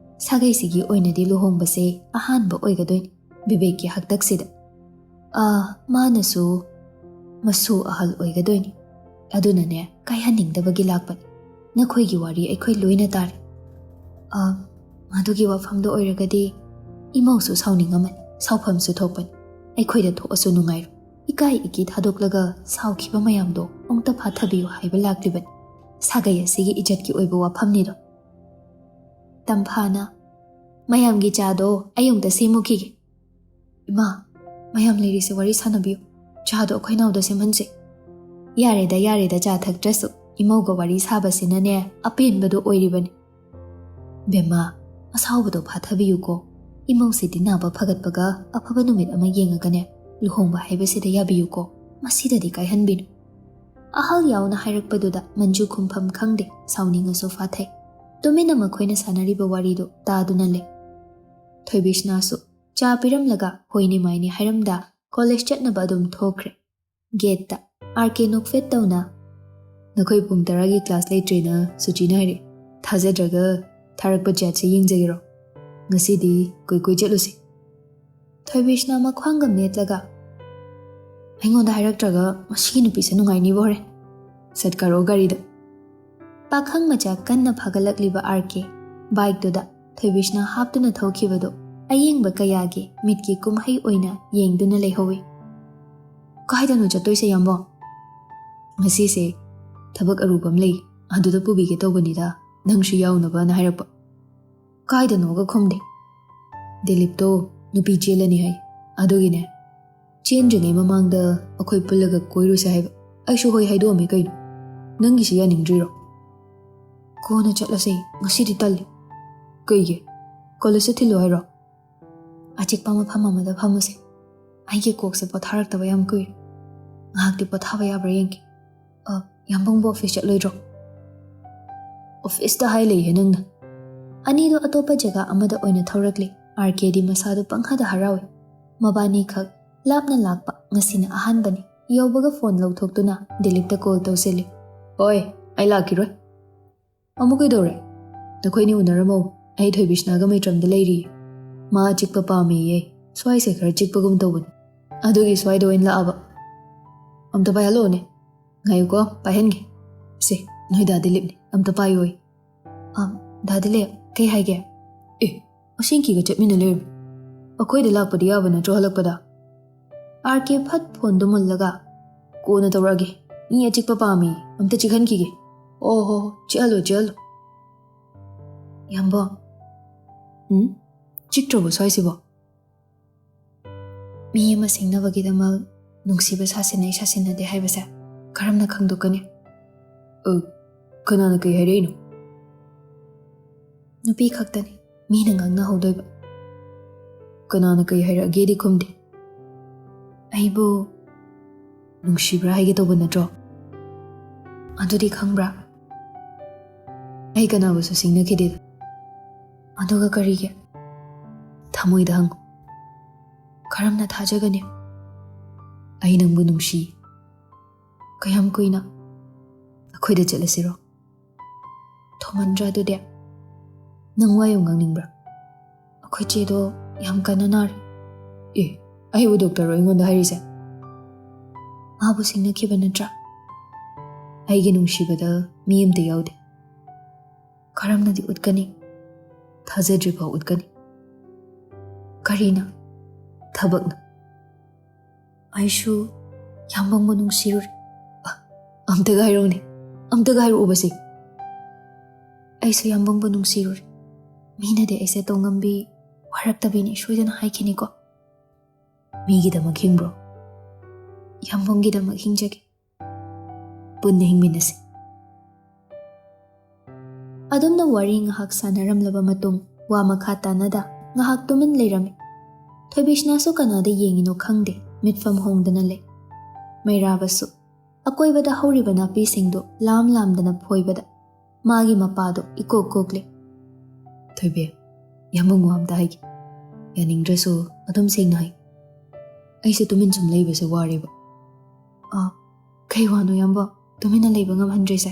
ꯁꯥꯒꯩꯁꯤꯒꯤ ꯑꯣꯏꯅꯗꯤ ꯂꯨꯍꯣꯡꯕꯁꯦ ꯑꯍꯥꯟꯕ ꯑꯣꯏꯒꯗꯣꯏꯅꯤ ꯕꯤꯕꯦꯛꯀꯤ ꯍꯥꯛꯇꯛꯁꯤꯗ꯫ ꯑꯥ, ꯃꯥꯅꯁꯨ ꯃꯁꯨ ꯑꯍꯜ ꯑꯣꯏꯒꯗꯣꯏꯅꯤ꯫ ꯑꯗꯨꯅꯅꯦ, ꯀꯥꯏꯍꯟꯅꯤꯡꯗꯕꯒꯤ ꯂꯥꯛꯄꯅꯤ꯫ ꯅꯈꯣꯏꯒꯤ ꯋꯥꯔꯤ ꯑꯩꯈꯣꯏ ꯂꯣꯏꯅ ꯇꯥꯔꯦ꯫ ꯑꯥ, ꯃꯗꯨꯒꯤ ꯋꯥꯐꯝꯗꯣ ꯑꯣꯏꯔꯒꯗꯤ ꯏꯃꯧꯁꯨ ꯁꯥꯎꯅꯤꯡꯉꯝꯃꯅꯤ, ꯁꯥꯎꯐꯝꯁꯨ ꯊꯣꯛꯄꯅꯤ꯫ ꯑꯩꯈꯣꯏꯗ ꯊꯣꯛꯑꯁꯨ ꯅꯨꯡꯉꯥꯏꯔꯣꯏ꯫ ꯏꯀꯥꯏ ꯏꯀꯤ ꯊꯥꯗꯣꯛꯂꯒ ꯁꯥꯎꯈꯤꯕ ꯃꯌꯥꯝꯗꯣ ꯑꯃꯨꯛꯇ ꯐꯥꯊꯕꯤꯌꯨ ꯍꯥꯏꯕ ꯂꯥꯛꯂꯤꯕꯅꯤ꯫ ꯁꯥꯒꯩ ꯑꯁꯤꯒꯤ ꯏꯖꯠꯀꯤ ꯑꯣꯏꯕ ꯋꯥꯐꯝꯅꯤꯗꯣ꯫" ꯇꯝꯐꯥꯅ, "ꯃꯌꯥꯝꯒꯤ ꯆꯥꯗꯣ ꯑꯩ ꯑꯃꯨꯛꯇ ꯁꯦꯝꯃꯨꯈꯤꯒꯦ꯫" "ꯏꯃꯥ, ꯃꯌꯥꯝ ꯂꯩꯔꯤꯁꯦ ꯋꯥꯔꯤ ꯁꯥꯟꯅꯕꯤꯌꯨ꯫ ꯆꯥꯗꯣ ꯑꯩꯈꯣꯏ ꯅꯥꯎꯗ ꯁꯦꯝꯍꯟꯁꯦ꯫" "ꯌꯥꯔꯦꯗ, ꯌꯥꯔꯦꯗ, ꯆꯥ ꯊꯛꯇ꯭ꯔꯁꯨ꯫ ꯏꯃꯧꯒ ꯋꯥꯔꯤ ꯁꯥꯕꯁꯤꯅꯅꯦ ꯑꯄꯦꯟꯕꯗꯣ ꯑꯣꯏꯔꯤꯕꯅꯤ꯫" "ꯕꯦꯝꯃ, ꯑꯁꯥꯎꯕꯗꯣ ꯐꯥꯊꯕꯤꯌꯨꯀꯣ꯫ ꯏꯃꯧꯁꯤꯗꯤ ꯅꯥꯕ ꯐꯒꯠꯄꯒ ꯑꯐꯕ ꯅꯨꯃꯤꯠ ꯑꯃ ꯌꯦꯡꯉꯒꯅꯦ, ꯂꯨꯍꯣꯡꯕ ꯍꯥꯏꯕꯁꯤꯗ ꯌꯥꯕꯤꯌꯨꯀꯣ꯫ ꯃꯁꯤꯗꯗꯤ ꯀꯥꯏꯍꯟꯕꯤꯅꯨ꯫" ꯑꯍꯜ ꯌꯥꯎꯅ ꯍꯥꯏꯔꯛꯄꯗꯨꯗ ꯃꯟꯖꯨ ꯈꯨꯝꯐꯝ ꯈꯪꯗꯦ, ꯁꯥꯎꯅꯤꯡꯉꯁꯨ ꯐꯥꯊꯩ꯫ ꯇꯨꯃꯤꯟꯅ ꯃꯈꯣꯏꯅ ꯁꯥꯟꯅꯔꯤꯕ ꯋꯥꯔꯤꯗꯨ ꯇꯥꯗꯨꯅ ꯂꯩ꯫ ꯊꯣꯏꯕꯤꯁꯅꯥꯁꯨ ꯆꯥ ꯄꯤꯔꯝꯂꯒ ꯍꯣꯏꯅꯤ ꯃꯥꯏꯅꯤ ꯍꯥꯏꯔꯝꯗ ꯀꯣꯂꯦꯖ ꯆꯠꯅꯕ ꯑꯗꯨꯝ ꯊꯣꯛꯈ꯭ꯔꯦ꯫ ꯒꯦꯠꯇ ꯑꯥꯔ ꯀꯦ ꯅꯣꯛꯐꯦꯠ ꯇꯧꯅ, "ꯅꯈꯣꯏ ꯄꯨꯡ ꯇꯔꯥꯒꯤ ꯀ꯭ꯂꯥꯁ ꯂꯩꯇ꯭ꯔꯦꯅ ꯁꯨꯆꯤꯅ ꯍꯥꯏꯔꯛꯏ꯫ ꯊꯥꯖꯗ꯭ꯔꯒ ꯊꯥꯔꯛꯄ ꯆꯦꯠꯁꯦ ꯌꯦꯡꯖꯒꯦꯔꯣ? ꯉꯁꯤꯗꯤ ꯀꯣꯏ ꯀꯣꯏ ꯆꯠꯂꯨꯁꯤ꯫" ꯊꯣꯏꯕꯤꯁꯅ ꯃꯈ꯭ꯋꯥꯡꯒ ꯃꯦꯠꯂꯒ, "ꯑꯩꯉꯣꯟꯗ ꯍꯥꯏꯔꯛꯇ꯭ꯔꯒ ꯃꯁꯤꯒꯤ ꯅꯨꯄꯤꯁꯦ ꯅꯨꯡꯉꯥꯏꯅꯤꯕ ꯍꯣꯔꯦꯟ꯫ ꯁꯠꯀꯥꯔꯣ ꯒꯥꯔꯤꯗ꯫" ꯄꯥꯈꯪ ꯃꯆꯥ ꯀꯟꯅ ꯐꯥꯒꯠꯂꯛꯂꯤꯕ ꯑꯥꯔ ꯀꯦ ꯕꯥꯏꯛꯇꯨꯗ ꯊꯣꯏꯕꯤꯁꯅ ꯍꯥꯞꯇꯨꯅ ꯊꯧꯈꯤꯕꯗꯨ ꯑꯌꯦꯡꯕ ꯀꯌꯥꯒꯤ ꯃꯤꯠꯀꯤ ꯀꯨꯝꯍꯩ ꯑꯣꯏꯅ ꯌꯦꯡꯗꯨꯅ ꯂꯩꯍꯧꯏ꯫ "ꯀꯥꯏꯗꯅꯣ ꯆꯠꯇꯣꯏꯁꯦ, ꯌꯥꯝꯕꯣ?" "ꯉꯁꯤꯁꯦ ꯊꯕꯛ ꯑꯔꯨꯕ ꯑꯃ ꯂꯩ, ꯑꯗꯨꯗ ꯄꯨꯕꯤꯒꯦ ꯇꯧꯕꯅꯤꯗ, ꯅꯪꯁꯨ ꯌꯥꯎꯅꯕꯅ ꯍꯥꯏꯔꯛꯄ꯫" "ꯀꯥꯏꯗꯅꯣꯒ ꯈꯨꯝꯗꯦ꯫" "ꯗꯤꯂꯤꯞꯇꯣ ꯅꯨꯄꯤ ꯆꯦꯜꯂꯅꯤ ꯍꯥꯏ, ꯑꯗꯨꯒꯤꯅꯦ꯫ ꯆꯦꯟꯗ꯭ꯔꯤꯉꯩ ꯃꯃꯥꯡꯗ ꯑꯩꯈꯣꯏ ꯄꯨꯜꯂꯒ ꯀꯣꯏꯔꯨꯁꯦ ꯍꯥꯏꯕ꯫ ꯑꯩꯁꯨ ꯍꯣꯏ ꯍꯥꯏꯗꯣꯛꯑꯝꯃꯦ ꯀꯩꯅꯣ꯫ ꯅꯪꯒꯤꯁꯤ ꯌꯥꯅꯤꯡꯗ꯭ꯔꯤꯔꯣ?" "ꯀꯣꯟꯅ ꯆꯠꯂꯁꯦ, ꯉꯁꯤꯗꯤ ꯇꯜꯂꯤ꯫" "ꯀꯩꯒꯤ? ꯀꯣꯂꯦꯖꯇ ꯊꯤꯜꯂꯨ ꯍꯥꯏꯔꯣ?" "ꯑꯆꯤꯛꯄ ꯃꯐꯝ ꯑꯃꯗ ꯐꯝꯃꯨꯁꯦ꯫ ꯑꯩꯒꯤ ꯀꯣꯛꯁꯦ ꯄꯣꯊꯥꯔꯛꯇꯕ ꯌꯥꯝ ꯀꯨꯏꯔꯦ꯫ ꯉꯥꯏꯍꯥꯛꯇꯤ ꯄꯣꯊꯥꯕ ꯌꯥꯕ꯭ꯔꯥ ꯌꯦꯡꯒꯦ꯫ ꯑ, ꯌꯥꯝꯕꯨꯡꯕꯨ ꯑꯣꯐꯤꯁ ꯆꯠꯂꯣꯏꯗ꯭ꯔꯣ?" "ꯑꯣꯐꯤꯁꯇ ꯍꯥꯏ ꯂꯩꯍꯦ ꯅꯪꯅ꯫" ꯑꯅꯤꯗꯣ ꯑꯇꯣꯞꯄ ꯖꯒꯥ ꯑꯃꯗ ꯑꯣꯏꯅ ꯊꯧꯔꯛꯂꯤ꯫ ꯑꯥꯔ ꯀꯦꯗꯤ ꯃꯁꯥꯗꯨ ꯄꯪꯍꯗ ꯍꯔꯥꯎꯏ꯫ ꯃꯕꯥꯅꯤꯈꯛ ꯂꯥꯞꯅ ꯂꯥꯛꯄ ꯉꯁꯤꯅ ꯑꯍꯥꯟꯕꯅꯤ꯫ ꯌꯧꯕꯒ ꯐꯣꯟ ꯂꯧꯊꯣꯛꯇꯨꯅ ꯗꯤꯂꯤꯞꯇ ꯀꯣꯜ ꯇꯧꯁꯤꯜꯂꯤ꯫ "ꯍꯣꯏ, ꯑꯩ ꯂꯥꯛꯈꯤꯔꯣꯏ꯫" "ꯑꯃꯨꯛ ꯀꯩꯗꯧꯔꯦ? ꯅꯈꯣꯏꯅꯤ ꯎꯅꯔꯝꯃꯣ꯫ ꯑꯩ ꯊꯣꯏꯕꯤꯁꯅꯥꯒ ꯃꯩꯇ꯭ꯔꯝꯗ ꯂꯩꯔꯤ꯫ ꯃꯥ ꯑꯆꯤꯛꯄ ꯄꯥꯝꯃꯦꯌꯦ꯫ ꯁ꯭ꯋꯥꯏꯁꯦ ꯈꯔ ꯆꯤꯛꯄꯒꯨꯝ ꯇꯧꯕꯅꯤ꯫ ꯑꯗꯨꯒꯤ ꯁ꯭ꯋꯥꯏꯗ ꯑꯣꯏꯅ ꯂꯥꯛꯑꯕ꯫" "ꯑꯝꯇ ꯄꯥꯏꯍꯜꯂꯛꯑꯣꯅꯦ꯫" "ꯉꯥꯏꯌꯨꯀꯣ, ꯄꯥꯏꯍꯟꯒꯦ꯫ ꯁꯦ, ꯅꯣꯏ ꯗꯥ ꯗꯤꯂꯤꯞꯅꯤ, ꯑꯝꯇ ꯄꯥꯏꯌꯣꯏ꯫" "ꯑꯝ, ꯗꯥ ꯗꯤꯂꯤꯞ, ꯀꯩ ꯍꯥꯏꯒꯦ?" "ꯑꯦ, ꯑꯁꯦꯡꯀꯤꯒ ꯆꯠꯃꯤꯟꯅ ꯂꯩꯔꯝꯃꯤ꯫ ꯑꯩꯈꯣꯏꯗ ꯂꯥꯛꯄꯗꯤ ꯌꯥꯕ ꯅꯠꯇ꯭ꯔꯣ ꯍꯜꯂꯛꯄꯗ?" ꯑꯥꯔ ꯀꯦ ꯐꯠ ꯐꯣꯟꯗꯨ ꯃꯨꯜꯂꯒ, "ꯀꯣꯟꯅ ꯇꯧꯔꯛꯑꯒꯦ, ꯃꯤ ꯑꯆꯤꯛꯄ ꯄꯥꯝꯃꯤ, ꯑꯝꯇ ꯆꯤꯛꯍꯟꯈꯤꯒꯦ꯫" "ꯑꯣ ꯍꯣ ꯍꯣ, ꯆꯤꯛꯍꯜꯂꯣ, ꯆꯤꯛꯍꯜꯂꯣ꯫" "ꯌꯥꯝꯕꯣ꯫" "ꯎꯝ? ꯆꯤꯛꯇ꯭ꯔꯕꯣ ꯁ꯭ꯋꯥꯏꯁꯤꯕꯣ?" ꯃꯤ ꯑꯃ ꯁꯤꯡꯅꯕꯒꯤꯗꯃꯛ ꯅꯨꯡꯁꯤꯕ ꯁꯥꯁꯤꯟꯅꯩ ꯁꯥꯁꯤꯟꯅꯗꯦ ꯍꯥꯏꯕꯁꯦ ꯀꯔꯝꯅ ꯈꯪꯗꯣꯛꯀꯅꯤ? "ꯑ, ꯀꯅꯥꯅ ꯀꯩ ꯍꯥꯏꯔꯛꯏꯅꯣ?" "ꯅꯨꯄꯤ ꯈꯛꯇꯅꯤ ꯃꯤꯅ ꯉꯥꯡꯅꯍꯧꯗꯣꯏꯕ꯫" "ꯀꯅꯥꯅ ꯀꯩ ꯍꯥꯏꯔꯛꯑꯒꯦꯗꯤ ꯈꯨꯝꯗꯦ꯫" "ꯑꯩꯕꯨ ꯅꯨꯡꯁꯤꯕ꯭ꯔꯥ ꯍꯥꯏꯒꯦ ꯇꯧꯕ ꯅꯠꯇ꯭ꯔꯣ?" ꯑꯗꯨꯗꯤ ꯈꯪꯕ꯭ꯔꯥ? ꯑꯩ ꯀꯅꯥꯕꯨꯁꯨ ꯁꯤꯡꯅꯈꯤꯗꯦꯗ꯫ ꯑꯗꯨꯒ ꯀꯔꯤꯒꯤ? ꯊꯃꯣꯏꯗ ꯍꯪꯉꯨ꯫ ꯀꯔꯝꯅ ꯊꯥꯖꯒꯅꯤ? ꯑꯩ ꯅꯪꯕꯨ ꯅꯨꯡꯁꯤ꯫ ꯀꯌꯥꯝ ꯀꯨꯏꯅ? ꯑꯩꯈꯣꯏꯗ ꯆꯠꯂꯁꯤꯔꯣ? ꯊꯨꯃꯟꯗ꯭ꯔꯥ ꯑꯗꯨꯗꯤ? ꯅꯪ ꯋꯥ ꯌꯥꯝ ꯉꯥꯡꯅꯤꯡꯕ꯭ꯔꯥ? ꯑꯩꯈꯣꯏ ꯆꯦꯗꯣ ꯌꯥꯝ ꯀꯟꯅ ꯅꯥꯔꯦ꯫ ꯑꯦ, ꯑꯩꯕꯨ ꯗꯣꯛꯇꯔꯔꯣ ꯑꯩꯉꯣꯟꯗ ꯍꯥꯏꯔꯤꯁꯦ? ꯃꯥꯕꯨ ꯁꯤꯡꯅꯈꯤꯕ ꯅꯠꯇ꯭ꯔꯥ? ꯑꯩꯒꯤ ꯅꯨꯡꯁꯤꯕꯗ ꯃꯤ ꯑꯃꯇ ꯌꯥꯎꯗꯦ꯫ ꯀꯔꯝꯅꯗꯤ ꯎꯠꯀꯅꯤ? ꯊꯥꯖꯗ꯭ꯔꯤꯐꯥꯎ ꯎꯠꯀꯅꯤ꯫ ꯀꯔꯤꯅ? ꯊꯕꯛꯅ꯫ ꯑꯩꯁꯨ ꯌꯥꯝꯕꯪꯕꯨ ꯅꯨꯡꯁꯤꯔꯨꯔꯦ꯫ ꯑ, ꯑꯝꯇꯒ ꯍꯥꯏꯔꯛꯎꯅꯦ, ꯑꯝꯇꯒ ꯍꯥꯏꯔꯛꯎꯕꯁꯦ꯫ ꯑꯩꯁꯨ ꯌꯥꯝꯕꯪꯕꯨ ꯅꯨꯡꯁꯤꯔꯨꯔꯦ꯫ ꯃꯤꯅꯗꯤ ꯑꯩꯁꯦ ꯇꯣꯡꯉꯝꯕꯤ, ꯋꯥꯔꯛꯇꯕꯤꯅꯤ ꯁꯣꯏꯗꯅ ꯍꯥꯏꯈꯤꯅꯤꯀꯣ꯫ ꯃꯤꯒꯤꯗꯃꯛ ꯍꯤꯡꯕ꯭ꯔꯣ? ꯌꯥꯝꯕꯪꯒꯤꯗꯃꯛ ꯍꯤꯡꯖꯒꯦ꯫ ꯄꯨꯟꯅ ꯍꯤꯡꯃꯤꯟꯅꯁꯤ꯫ ꯑꯗꯨꯝꯅ ꯋꯥꯔꯤ ꯉꯥꯏꯍꯥꯛ ꯁꯥꯟꯅꯔꯝꯂꯕ ꯃꯇꯨꯡ, ꯋꯥ ꯃꯈꯥ ꯇꯥꯅꯗ ꯉꯥꯏꯍꯥꯛ ꯇꯨꯃꯤꯟ ꯂꯩꯔꯝꯃꯤ꯫ ꯊꯣꯏꯕꯤꯁꯅꯥꯁꯨ ꯀꯅꯥꯗ ꯌꯦꯡꯉꯤꯅꯣ ꯈꯪꯗꯦ, ꯃꯤꯠꯐꯝ ꯍꯣꯡꯗꯅ ꯂꯩ꯫ ꯃꯩꯔꯥꯕꯁꯨ ꯑꯀꯣꯏꯕꯗ ꯍꯧꯔꯤꯕ ꯅꯥꯄꯤꯁꯤꯡꯗꯨ ꯂꯥꯝ ꯂꯥꯝꯗꯅ ꯐꯣꯏꯕꯗ ꯃꯥꯒꯤ ꯃꯄꯥꯗꯨ ꯏꯀꯣꯛ ꯀꯣꯛꯂꯦ꯫ "ꯊꯣꯏꯕꯤ, ꯌꯥꯝꯕꯨꯡ ꯋꯥ ꯑꯝꯇ ꯍꯥꯏꯒꯦ꯫ ꯌꯥꯅꯤꯡꯗ꯭ꯔꯁꯨ ꯑꯗꯨꯝ ꯁꯦꯡꯅ ꯍꯥꯏ꯫ ꯑꯩꯁꯨ ꯇꯨꯃꯤꯟ ꯁꯨꯝ ꯂꯩꯕꯁꯦ ꯋꯥꯔꯦꯕ꯫" "ꯑꯥ, ꯀꯩ ꯋꯥꯅꯣ ꯌꯥꯝꯕ? ꯇꯨꯃꯤꯟꯅ ꯂꯩꯕ ꯉꯝꯍꯟꯗ꯭ꯔꯤꯁꯦ?"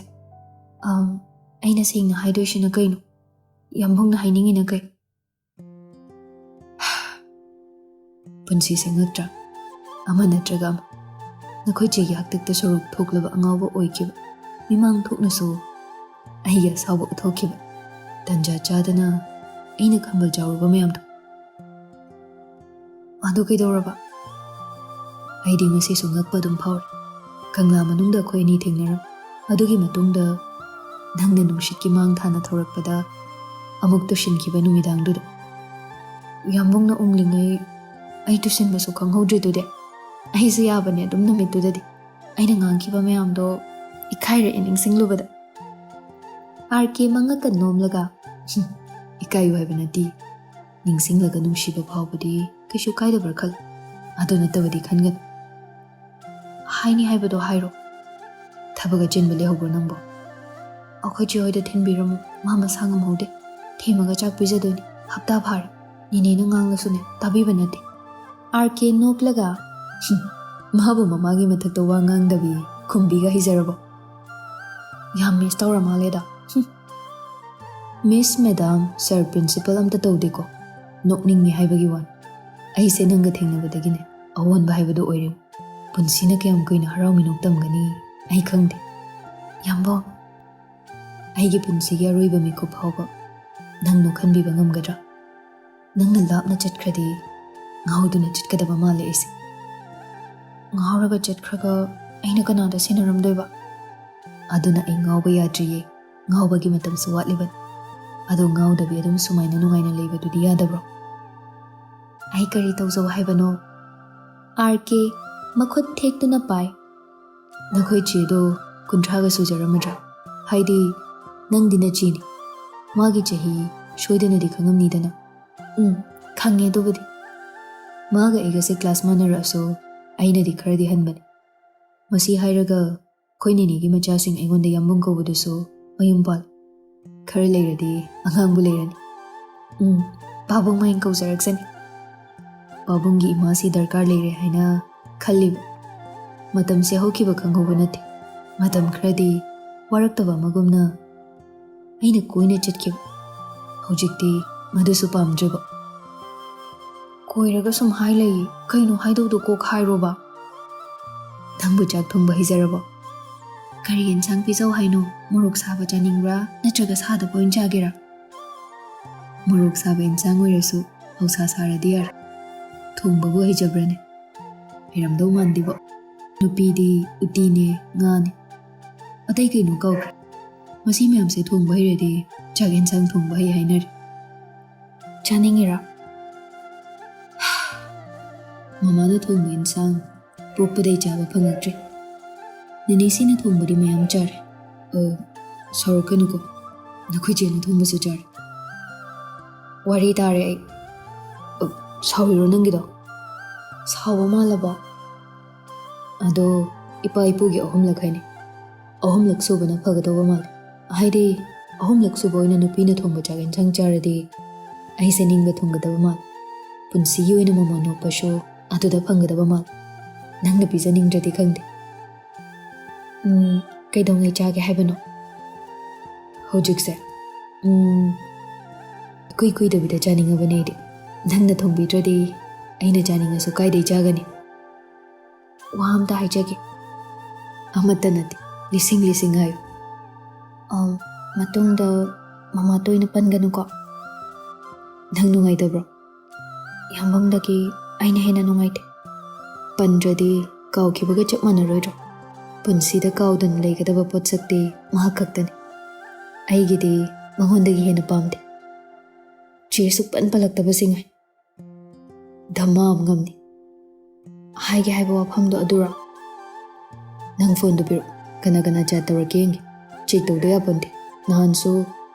"ꯑꯝ, ꯑꯩꯅ ꯁꯦꯡꯅ ꯍꯥꯏꯗꯣꯏꯁꯤꯅ ꯀꯩꯅꯣ? ꯌꯥꯝꯕꯨꯡꯅ ꯍꯥꯏꯅꯤꯡꯉꯤꯅ ꯀꯩ?" ꯄꯨꯟꯁꯤꯁꯦ ꯉꯛꯇ꯭ꯔꯥ? ꯑꯃ ꯅꯠꯇ꯭ꯔꯒ ꯑꯃ꯫ ꯅꯈꯣꯏ ꯆꯦꯒꯤ ꯍꯥꯛꯇꯛꯇ ꯁꯣꯔꯣꯛ ꯊꯣꯛꯂꯕ ꯑꯉꯥꯎꯕ ꯑꯣꯏꯈꯤꯕ, ꯃꯤꯃꯥꯡ ꯊꯣꯛꯅꯁꯨ ꯑꯩꯒꯤ ꯑꯁꯥꯎꯕ ꯎꯠꯊꯣꯛꯈꯤꯕ, ꯇꯟꯖꯥ ꯆꯥꯗꯅ ꯑꯩꯅ ꯈꯝꯕꯜ ꯆꯥꯎꯔꯨꯕ ꯃꯌꯥꯝꯗꯣ꯫ ꯑꯗꯨ ꯀꯩꯗꯧꯔꯕ? ꯑꯩꯗꯤ ꯉꯁꯤꯁꯨ ꯉꯛꯄ ꯑꯗꯨꯝ ꯐꯥꯎꯔꯤ꯫ ꯀꯪꯂꯥ ꯃꯅꯨꯡꯗ ꯑꯩꯈꯣꯏ ꯑꯅꯤ ꯊꯦꯡꯅꯔꯝ꯫ ꯑꯗꯨꯒꯤ ꯃꯇꯨꯡꯗ ꯅꯪꯅ ꯅꯨꯡꯁꯤꯠꯀꯤ ꯃꯥꯡ ꯊꯥꯅ ꯊꯧꯔꯛꯄꯗ ꯑꯃꯨꯛ ꯇꯨꯁꯤꯟꯈꯤꯕ ꯅꯨꯃꯤꯗꯥꯡꯗꯨꯗ꯫ ꯌꯥꯝꯕꯨꯡꯅ ꯎꯪꯂꯤꯉꯩ ꯑꯩ ꯇꯨꯁꯤꯟꯕꯁꯨ ꯈꯪꯍꯧꯗ꯭ꯔꯤꯗꯨꯗꯤ꯫ ꯑꯩꯁꯨ ꯌꯥꯕꯅꯦ ꯑꯗꯨꯝ ꯅꯨꯃꯤꯠꯇꯨꯗꯗꯤ꯫ ꯑꯩꯅ ꯉꯥꯡꯈꯤꯕ ꯃꯌꯥꯝꯗꯣ ꯏꯀꯥꯏꯔꯛꯑꯦ ꯅꯤꯡꯁꯤꯡꯂꯨꯕꯗ꯫ ꯑꯥꯔ ꯀꯦ ꯃꯉꯛꯀ ꯅꯣꯝꯂꯒ, "ꯍꯨꯝ, ꯏꯀꯥꯏꯌꯨ ꯍꯥꯏꯕ ꯅꯠꯇꯦ꯫ ꯅꯤꯡꯁꯤꯡꯂꯒ ꯅꯨꯡꯁꯤꯕ ꯐꯥꯎꯕꯗꯤ ꯀꯩꯁꯨ ꯀꯥꯏꯗꯕ꯭ꯔꯥ ꯈꯜ꯫ ꯑꯗꯨ ꯅꯠꯇꯕꯗꯤ ꯈꯟꯒꯅꯨ꯫ ꯍꯥꯏꯅꯤ ꯍꯥꯏꯕꯗꯣ ꯍꯥꯏꯔꯣ꯫" ꯊꯕꯛ ꯑꯆꯤꯟꯕ ꯂꯩꯍꯧꯕ꯭ꯔꯣ ꯅꯪꯕꯣ? ꯑꯩꯈꯣꯏ ꯆꯦ ꯍꯣꯏꯗ ꯊꯤꯟꯕꯤꯔꯝꯃꯣ, ꯃꯥ ꯃꯁꯥ ꯉꯝꯍꯧꯗꯦ꯫ ꯊꯦꯝꯃꯒ ꯆꯥꯛ ꯄꯤꯖꯗꯣꯏꯅꯤ꯫ ꯍꯞꯇꯥ ꯐꯥꯔꯦ, ꯅꯦꯅꯦꯅ ꯉꯥꯡꯂꯁꯨꯅꯦ ꯇꯥꯕꯤꯕ ꯅꯠꯇꯦ꯫ ꯑꯥꯔ ꯀꯦ ꯅꯣꯛꯂꯒ, "ꯍꯨꯝ, ꯃꯥꯕꯨ ꯃꯃꯥꯒꯤ ꯃꯊꯛꯇ ꯋꯥ ꯉꯥꯡꯗꯕꯤ ꯈꯨꯝꯕꯤꯒ ꯍꯩꯖꯔꯕꯣ? ꯌꯥꯝ ꯃꯤꯁ ꯇꯧꯔ ꯃꯥꯜꯂꯦꯗ꯫ ꯍꯨꯝ, ꯃꯤꯁ, ꯃꯦꯗꯥꯝ, ꯁꯥꯔ, ꯄ꯭ꯔꯤꯟꯁꯤꯄꯜ ꯑꯝꯇ ꯇꯧꯗꯦꯀꯣ꯫ ꯅꯣꯛꯅꯤꯡꯉꯦ ꯍꯥꯏꯕꯒꯤ ꯋꯥꯅꯤ꯫ ꯑꯩꯁꯦ ꯅꯪꯒ ꯊꯦꯡꯅꯕꯗꯒꯤꯅꯦ ꯑꯑꯣꯟꯕ ꯍꯥꯏꯕꯗꯨ ꯑꯣꯏꯔꯦ꯫ ꯄꯨꯟꯁꯤꯅ ꯀꯌꯥꯝ ꯀꯨꯏꯅ ꯍꯔꯥꯎ ꯃꯤꯅꯣꯛ ꯇꯝꯒꯅꯤ ꯑꯩ ꯈꯪꯗꯦ꯫ ꯌꯥꯝꯕꯣ, ꯑꯩꯒꯤ ꯄꯨꯟꯁꯤꯒꯤ ꯑꯔꯣꯏꯕ ꯃꯤꯀꯨꯞ ꯐꯥꯎꯕ ꯅꯪ ꯅꯣꯛꯍꯟꯕꯤꯕ ꯉꯝꯒꯗ꯭ꯔꯥ? ꯅꯪꯅ ꯂꯥꯞꯅ ꯆꯠꯈ꯭ꯔꯗꯤ ꯉꯥꯎꯗꯨꯅ ꯆꯠꯀꯗꯕ ꯃꯥꯜꯂꯦ ꯑꯩꯁꯦ꯫ ꯉꯥꯎꯔꯒ ꯆꯠꯈ꯭ꯔꯒ ꯑꯩꯅ ꯀꯅꯥꯗ ꯁꯤꯟꯅꯔꯝꯗꯣꯏꯕ? ꯑꯗꯨꯅ ꯑꯩ ꯉꯥꯎꯕ ꯌꯥꯗ꯭ꯔꯤꯌꯦ꯫ ꯉꯥꯎꯕꯒꯤ ꯃꯇꯝꯁꯨ ꯋꯥꯠꯂꯤꯕꯅꯤ꯫ ꯑꯗꯣ ꯉꯥꯎꯗꯕꯤ ꯑꯗꯨꯝ ꯁꯨꯃꯥꯏꯅ ꯅꯨꯡꯉꯥꯏꯅ ꯂꯩꯕꯗꯨꯗꯤ ꯌꯥꯗꯕ꯭ꯔꯣ?" "ꯑꯩ ꯀꯔꯤ ꯇꯧꯖꯧ ꯍꯥꯏꯕꯅꯣ?" ꯑꯥꯔ ꯀꯦ ꯃꯈꯨꯠ ꯊꯦꯛꯇꯨꯅ ꯄꯥꯏ꯫ "ꯅꯈꯣꯏ ꯆꯦꯗꯣ ꯀꯨꯟꯊ꯭ꯔꯥꯒ ꯁꯨꯖꯔꯝꯃꯗ꯭ꯔꯥ? ꯍꯥꯏꯗꯤ, ꯅꯪꯗꯤ ꯅꯆꯦꯅꯤ꯫ ꯃꯥꯒꯤ ꯆꯍꯤ ꯁꯣꯏꯗꯅꯗꯤ ꯈꯪꯉꯝꯅꯤꯗꯅ?" "ꯎꯝ, ꯈꯪꯉꯦ ꯑꯗꯨꯕꯨꯗꯤ꯫ ꯃꯥꯒ ꯑꯩꯒꯁꯦ ꯀ꯭ꯂꯥꯁ ꯃꯥꯟꯅꯔꯛꯑꯁꯨ ꯑꯩꯅꯗꯤ ꯈꯔꯗꯤ ꯍꯟꯕꯅꯤ꯫ ꯃꯁꯤ ꯍꯥꯏꯔꯒ ꯑꯩꯈꯣꯏ ꯅꯦꯅꯦꯒꯤ ꯃꯆꯥꯁꯤꯡ ꯑꯩꯉꯣꯟꯗ ꯌꯥꯝꯕꯨꯡ ꯀꯧꯕꯗꯨꯁꯨ ꯃꯌꯨꯝ ꯄꯥꯜꯂꯦ꯫ ꯈꯔ ꯂꯩꯔꯗꯤ ꯑꯉꯥꯡꯕꯨ ꯂꯩꯔꯅꯤ꯫ ꯎꯝ, ꯄꯥꯕꯨꯡ ꯃꯌꯤꯡ ꯀꯧꯖꯔꯛꯁꯅꯤ꯫ ꯄꯥꯕꯨꯡꯒꯤ ꯏꯃꯥꯁꯤ ꯗꯔꯀꯥꯔ ꯂꯩꯔꯦ ꯍꯥꯏꯅ ꯈꯜꯂꯤꯕ꯫ ꯃꯇꯝꯁꯦ ꯍꯧꯈꯤꯕ ꯈꯪꯍꯧꯕ ꯅꯠꯇꯦ꯫ ꯃꯇꯝ ꯈꯔꯗꯤ ꯋꯥꯔꯛꯇꯕ ꯑꯃꯒꯨꯝꯅ ꯑꯩꯅ ꯀꯣꯏꯅ ꯆꯠꯈꯤꯕ꯫ ꯍꯧꯖꯤꯛꯇꯤ ꯃꯗꯨꯁꯨ ꯄꯥꯝꯗ꯭ꯔꯦꯕ꯫ ꯀꯣꯏꯔꯒ ꯁꯨꯝ ꯍꯥꯏ ꯂꯩꯌꯦ꯫ ꯀꯩꯅꯣ ꯍꯥꯏꯗꯧꯗꯣ ꯀꯣꯛ ꯍꯥꯏꯔꯣꯕ꯫ ꯅꯪꯕꯨ ꯆꯥꯛ ꯊꯣꯡꯕ ꯍꯩꯖꯔꯕꯣ? ꯀꯔꯤ ꯌꯦꯟꯁꯥꯡ ꯄꯤꯖꯧ ꯍꯥꯏꯅꯣ? ꯃꯣꯔꯣꯛ ꯁꯥꯕ ꯆꯥꯅꯤꯡꯕ꯭ꯔꯥ, ꯅꯠꯇ꯭ꯔꯒ ꯁꯥꯗꯕ ꯑꯣꯏꯅ ꯆꯥꯒꯦꯔꯥ? ꯃꯣꯔꯣꯛ ꯁꯥꯕ ꯌꯦꯟꯁꯥꯡ ꯑꯣꯏꯔꯁꯨ ꯍꯧꯁꯥ ꯁꯥꯔꯗꯤ ꯌꯥꯔꯦ꯫ ꯊꯣꯡꯕꯕꯨ ꯍꯩꯖꯕ꯭ꯔꯅꯦ? ꯍꯩꯔꯝꯗꯧ ꯃꯥꯟꯗꯦꯕꯣ꯫ ꯅꯨꯄꯤꯗꯤ ꯎꯇꯤꯅꯦ, ꯉꯥꯅꯦ, ꯑꯇꯩ ꯀꯩꯅꯣ ꯀꯧꯈ꯭ꯔꯦ꯫ ꯃꯁꯤ ꯃꯌꯥꯝꯁꯦ ꯊꯣꯡꯕ ꯍꯩꯔꯗꯤ ꯆꯥꯛ ꯌꯦꯟꯁꯥꯡ ꯊꯣꯡꯕ ꯍꯩ ꯍꯥꯏꯅꯔꯦ꯫ ꯆꯥꯅꯤꯡꯉꯤꯔꯥ? ꯃꯃꯥꯅ ꯊꯣꯡꯕ ꯌꯦꯟꯁꯥꯡ ꯄꯣꯛꯄꯗꯩ ꯆꯥꯕ ꯐꯪꯉꯛꯇ꯭ꯔꯤ꯫ ꯅꯦꯅꯦꯁꯤꯅ ꯊꯣꯡꯕꯗꯤ ꯃꯌꯥꯝ ꯆꯥꯔꯦ꯫ ꯑ, ꯁꯥꯎꯔꯛꯀꯅꯨꯀꯣ, ꯅꯈꯣꯏ ꯆꯦꯅ ꯊꯣꯡꯕꯁꯨ ꯆꯥꯔꯦ꯫ ꯋꯥꯔꯤ ꯇꯥꯔꯦ ꯑꯩ꯫ ꯑ, ꯁꯥꯎꯔꯤꯔꯣ ꯅꯪꯒꯤꯗꯣ? ꯁꯥꯎꯕ ꯃꯥꯜꯂꯕꯣ? ꯑꯗꯣ ꯏꯄꯥ ꯏꯄꯨꯒꯤ ꯑꯍꯨꯝꯂꯛ ꯍꯥꯏꯅꯤ꯫ ꯑꯍꯨꯝꯂꯛ ꯁꯨꯕꯅ ꯐꯒꯗꯧꯕ ꯃꯥꯜꯂꯦ꯫ ꯍꯥꯏꯗꯤ, ꯑꯍꯨꯝꯂꯛ ꯁꯨꯕ ꯑꯣꯏꯅ ꯅꯨꯄꯤꯅ ꯊꯣꯡꯕ ꯆꯥꯛ ꯌꯦꯟꯁꯥꯡ ꯆꯥꯔꯗꯤ ꯑꯩꯁꯦ ꯅꯤꯡꯕ ꯊꯨꯡꯒꯗꯕ ꯃꯥꯜꯂꯦ꯫ ꯄꯨꯟꯁꯤꯒꯤ ꯑꯣꯏꯅ ꯃꯃꯣꯟ ꯅꯣꯛꯄꯁꯨ ꯑꯗꯨꯗ ꯐꯪꯒꯗꯕ ꯃꯥꯜꯂꯦ꯫ ꯅꯪꯅ ꯄꯤꯖꯅꯤꯡꯗ꯭ꯔꯗꯤ ꯈꯪꯗꯦ꯫ ꯎꯝ, ꯀꯩꯗꯧꯉꯩ ꯆꯥꯒꯦ ꯍꯥꯏꯕꯅꯣ? ꯍꯧꯖꯤꯛꯁꯦ꯫ ꯎꯝ, ꯏꯀꯨꯏ ꯀꯨꯏꯗꯕꯤꯗ ꯆꯥꯅꯤꯡꯉꯕꯅꯦ ꯑꯩꯗꯤ꯫ ꯅꯪꯅ ꯊꯣꯡꯕꯤꯗ꯭ꯔꯗꯤ ꯑꯩꯅ ꯆꯥꯅꯤꯡꯉꯁꯨ ꯀꯥꯏꯗꯩ ꯆꯥꯒꯅꯤ? ꯋꯥ ꯑꯝꯇ ꯍꯥꯏꯖꯒꯦ꯫ ꯑꯃꯠꯇ ꯅꯠꯇꯦ, ꯂꯤꯁꯤꯡ ꯂꯤꯁꯤꯡ ꯍꯥꯏꯌꯨ꯫ ꯑꯝ, ꯃꯇꯨꯡꯗ ꯃꯃꯥ ꯇꯣꯏꯅ ꯄꯟꯒꯅꯨꯀꯣ꯫ ꯅꯪ ꯅꯨꯡꯉꯥꯏꯇꯕ꯭ꯔꯣ? ꯌꯥꯝꯕꯨꯡꯗꯒꯤ ꯑꯩꯅ ꯍꯦꯟꯅ ꯅꯨꯡꯉꯥꯏꯇꯦ꯫ ꯄꯟꯗ꯭ꯔꯗꯤ ꯀꯥꯎꯈꯤꯕꯒ ꯆꯞ ꯃꯥꯟꯅꯔꯣꯏꯗ꯭ꯔꯣ? ꯄꯨꯟꯁꯤꯗ ꯀꯥꯎꯗꯅ ꯂꯩꯒꯗꯕ ꯄꯣꯠꯁꯛꯇꯤ ꯃꯍꯥꯛ ꯈꯛꯇꯅꯤ꯫ ꯑꯩꯒꯤꯗꯤ ꯃꯉꯣꯟꯗꯒꯤ ꯍꯦꯟꯅ ꯄꯥꯝꯗꯦ꯫ ꯆꯦ ꯁꯨꯛꯄꯟ ꯄꯜꯂꯛꯇꯕꯁꯤ ꯉꯥꯏ꯫ ꯙꯃꯥ ꯑꯃ ꯉꯝꯅꯤ꯫ ꯍꯥꯏꯒꯦ ꯍꯥꯏꯕ ꯋꯥꯐꯝꯗꯣ ꯑꯗꯨꯔꯣ? ꯅꯪ ꯐꯣꯟꯗꯣ ꯄꯤꯔꯛꯑꯣ꯫ ꯀꯅꯥ ꯀꯅꯥ ꯆꯦꯠ ꯇꯧꯔꯛꯀꯦ ꯌꯦꯡꯒꯦ꯫ ꯆꯦꯛ ꯇꯧꯗ ꯌꯥꯄꯣꯟꯇꯦ꯫ ꯅꯍꯥꯟꯁꯨ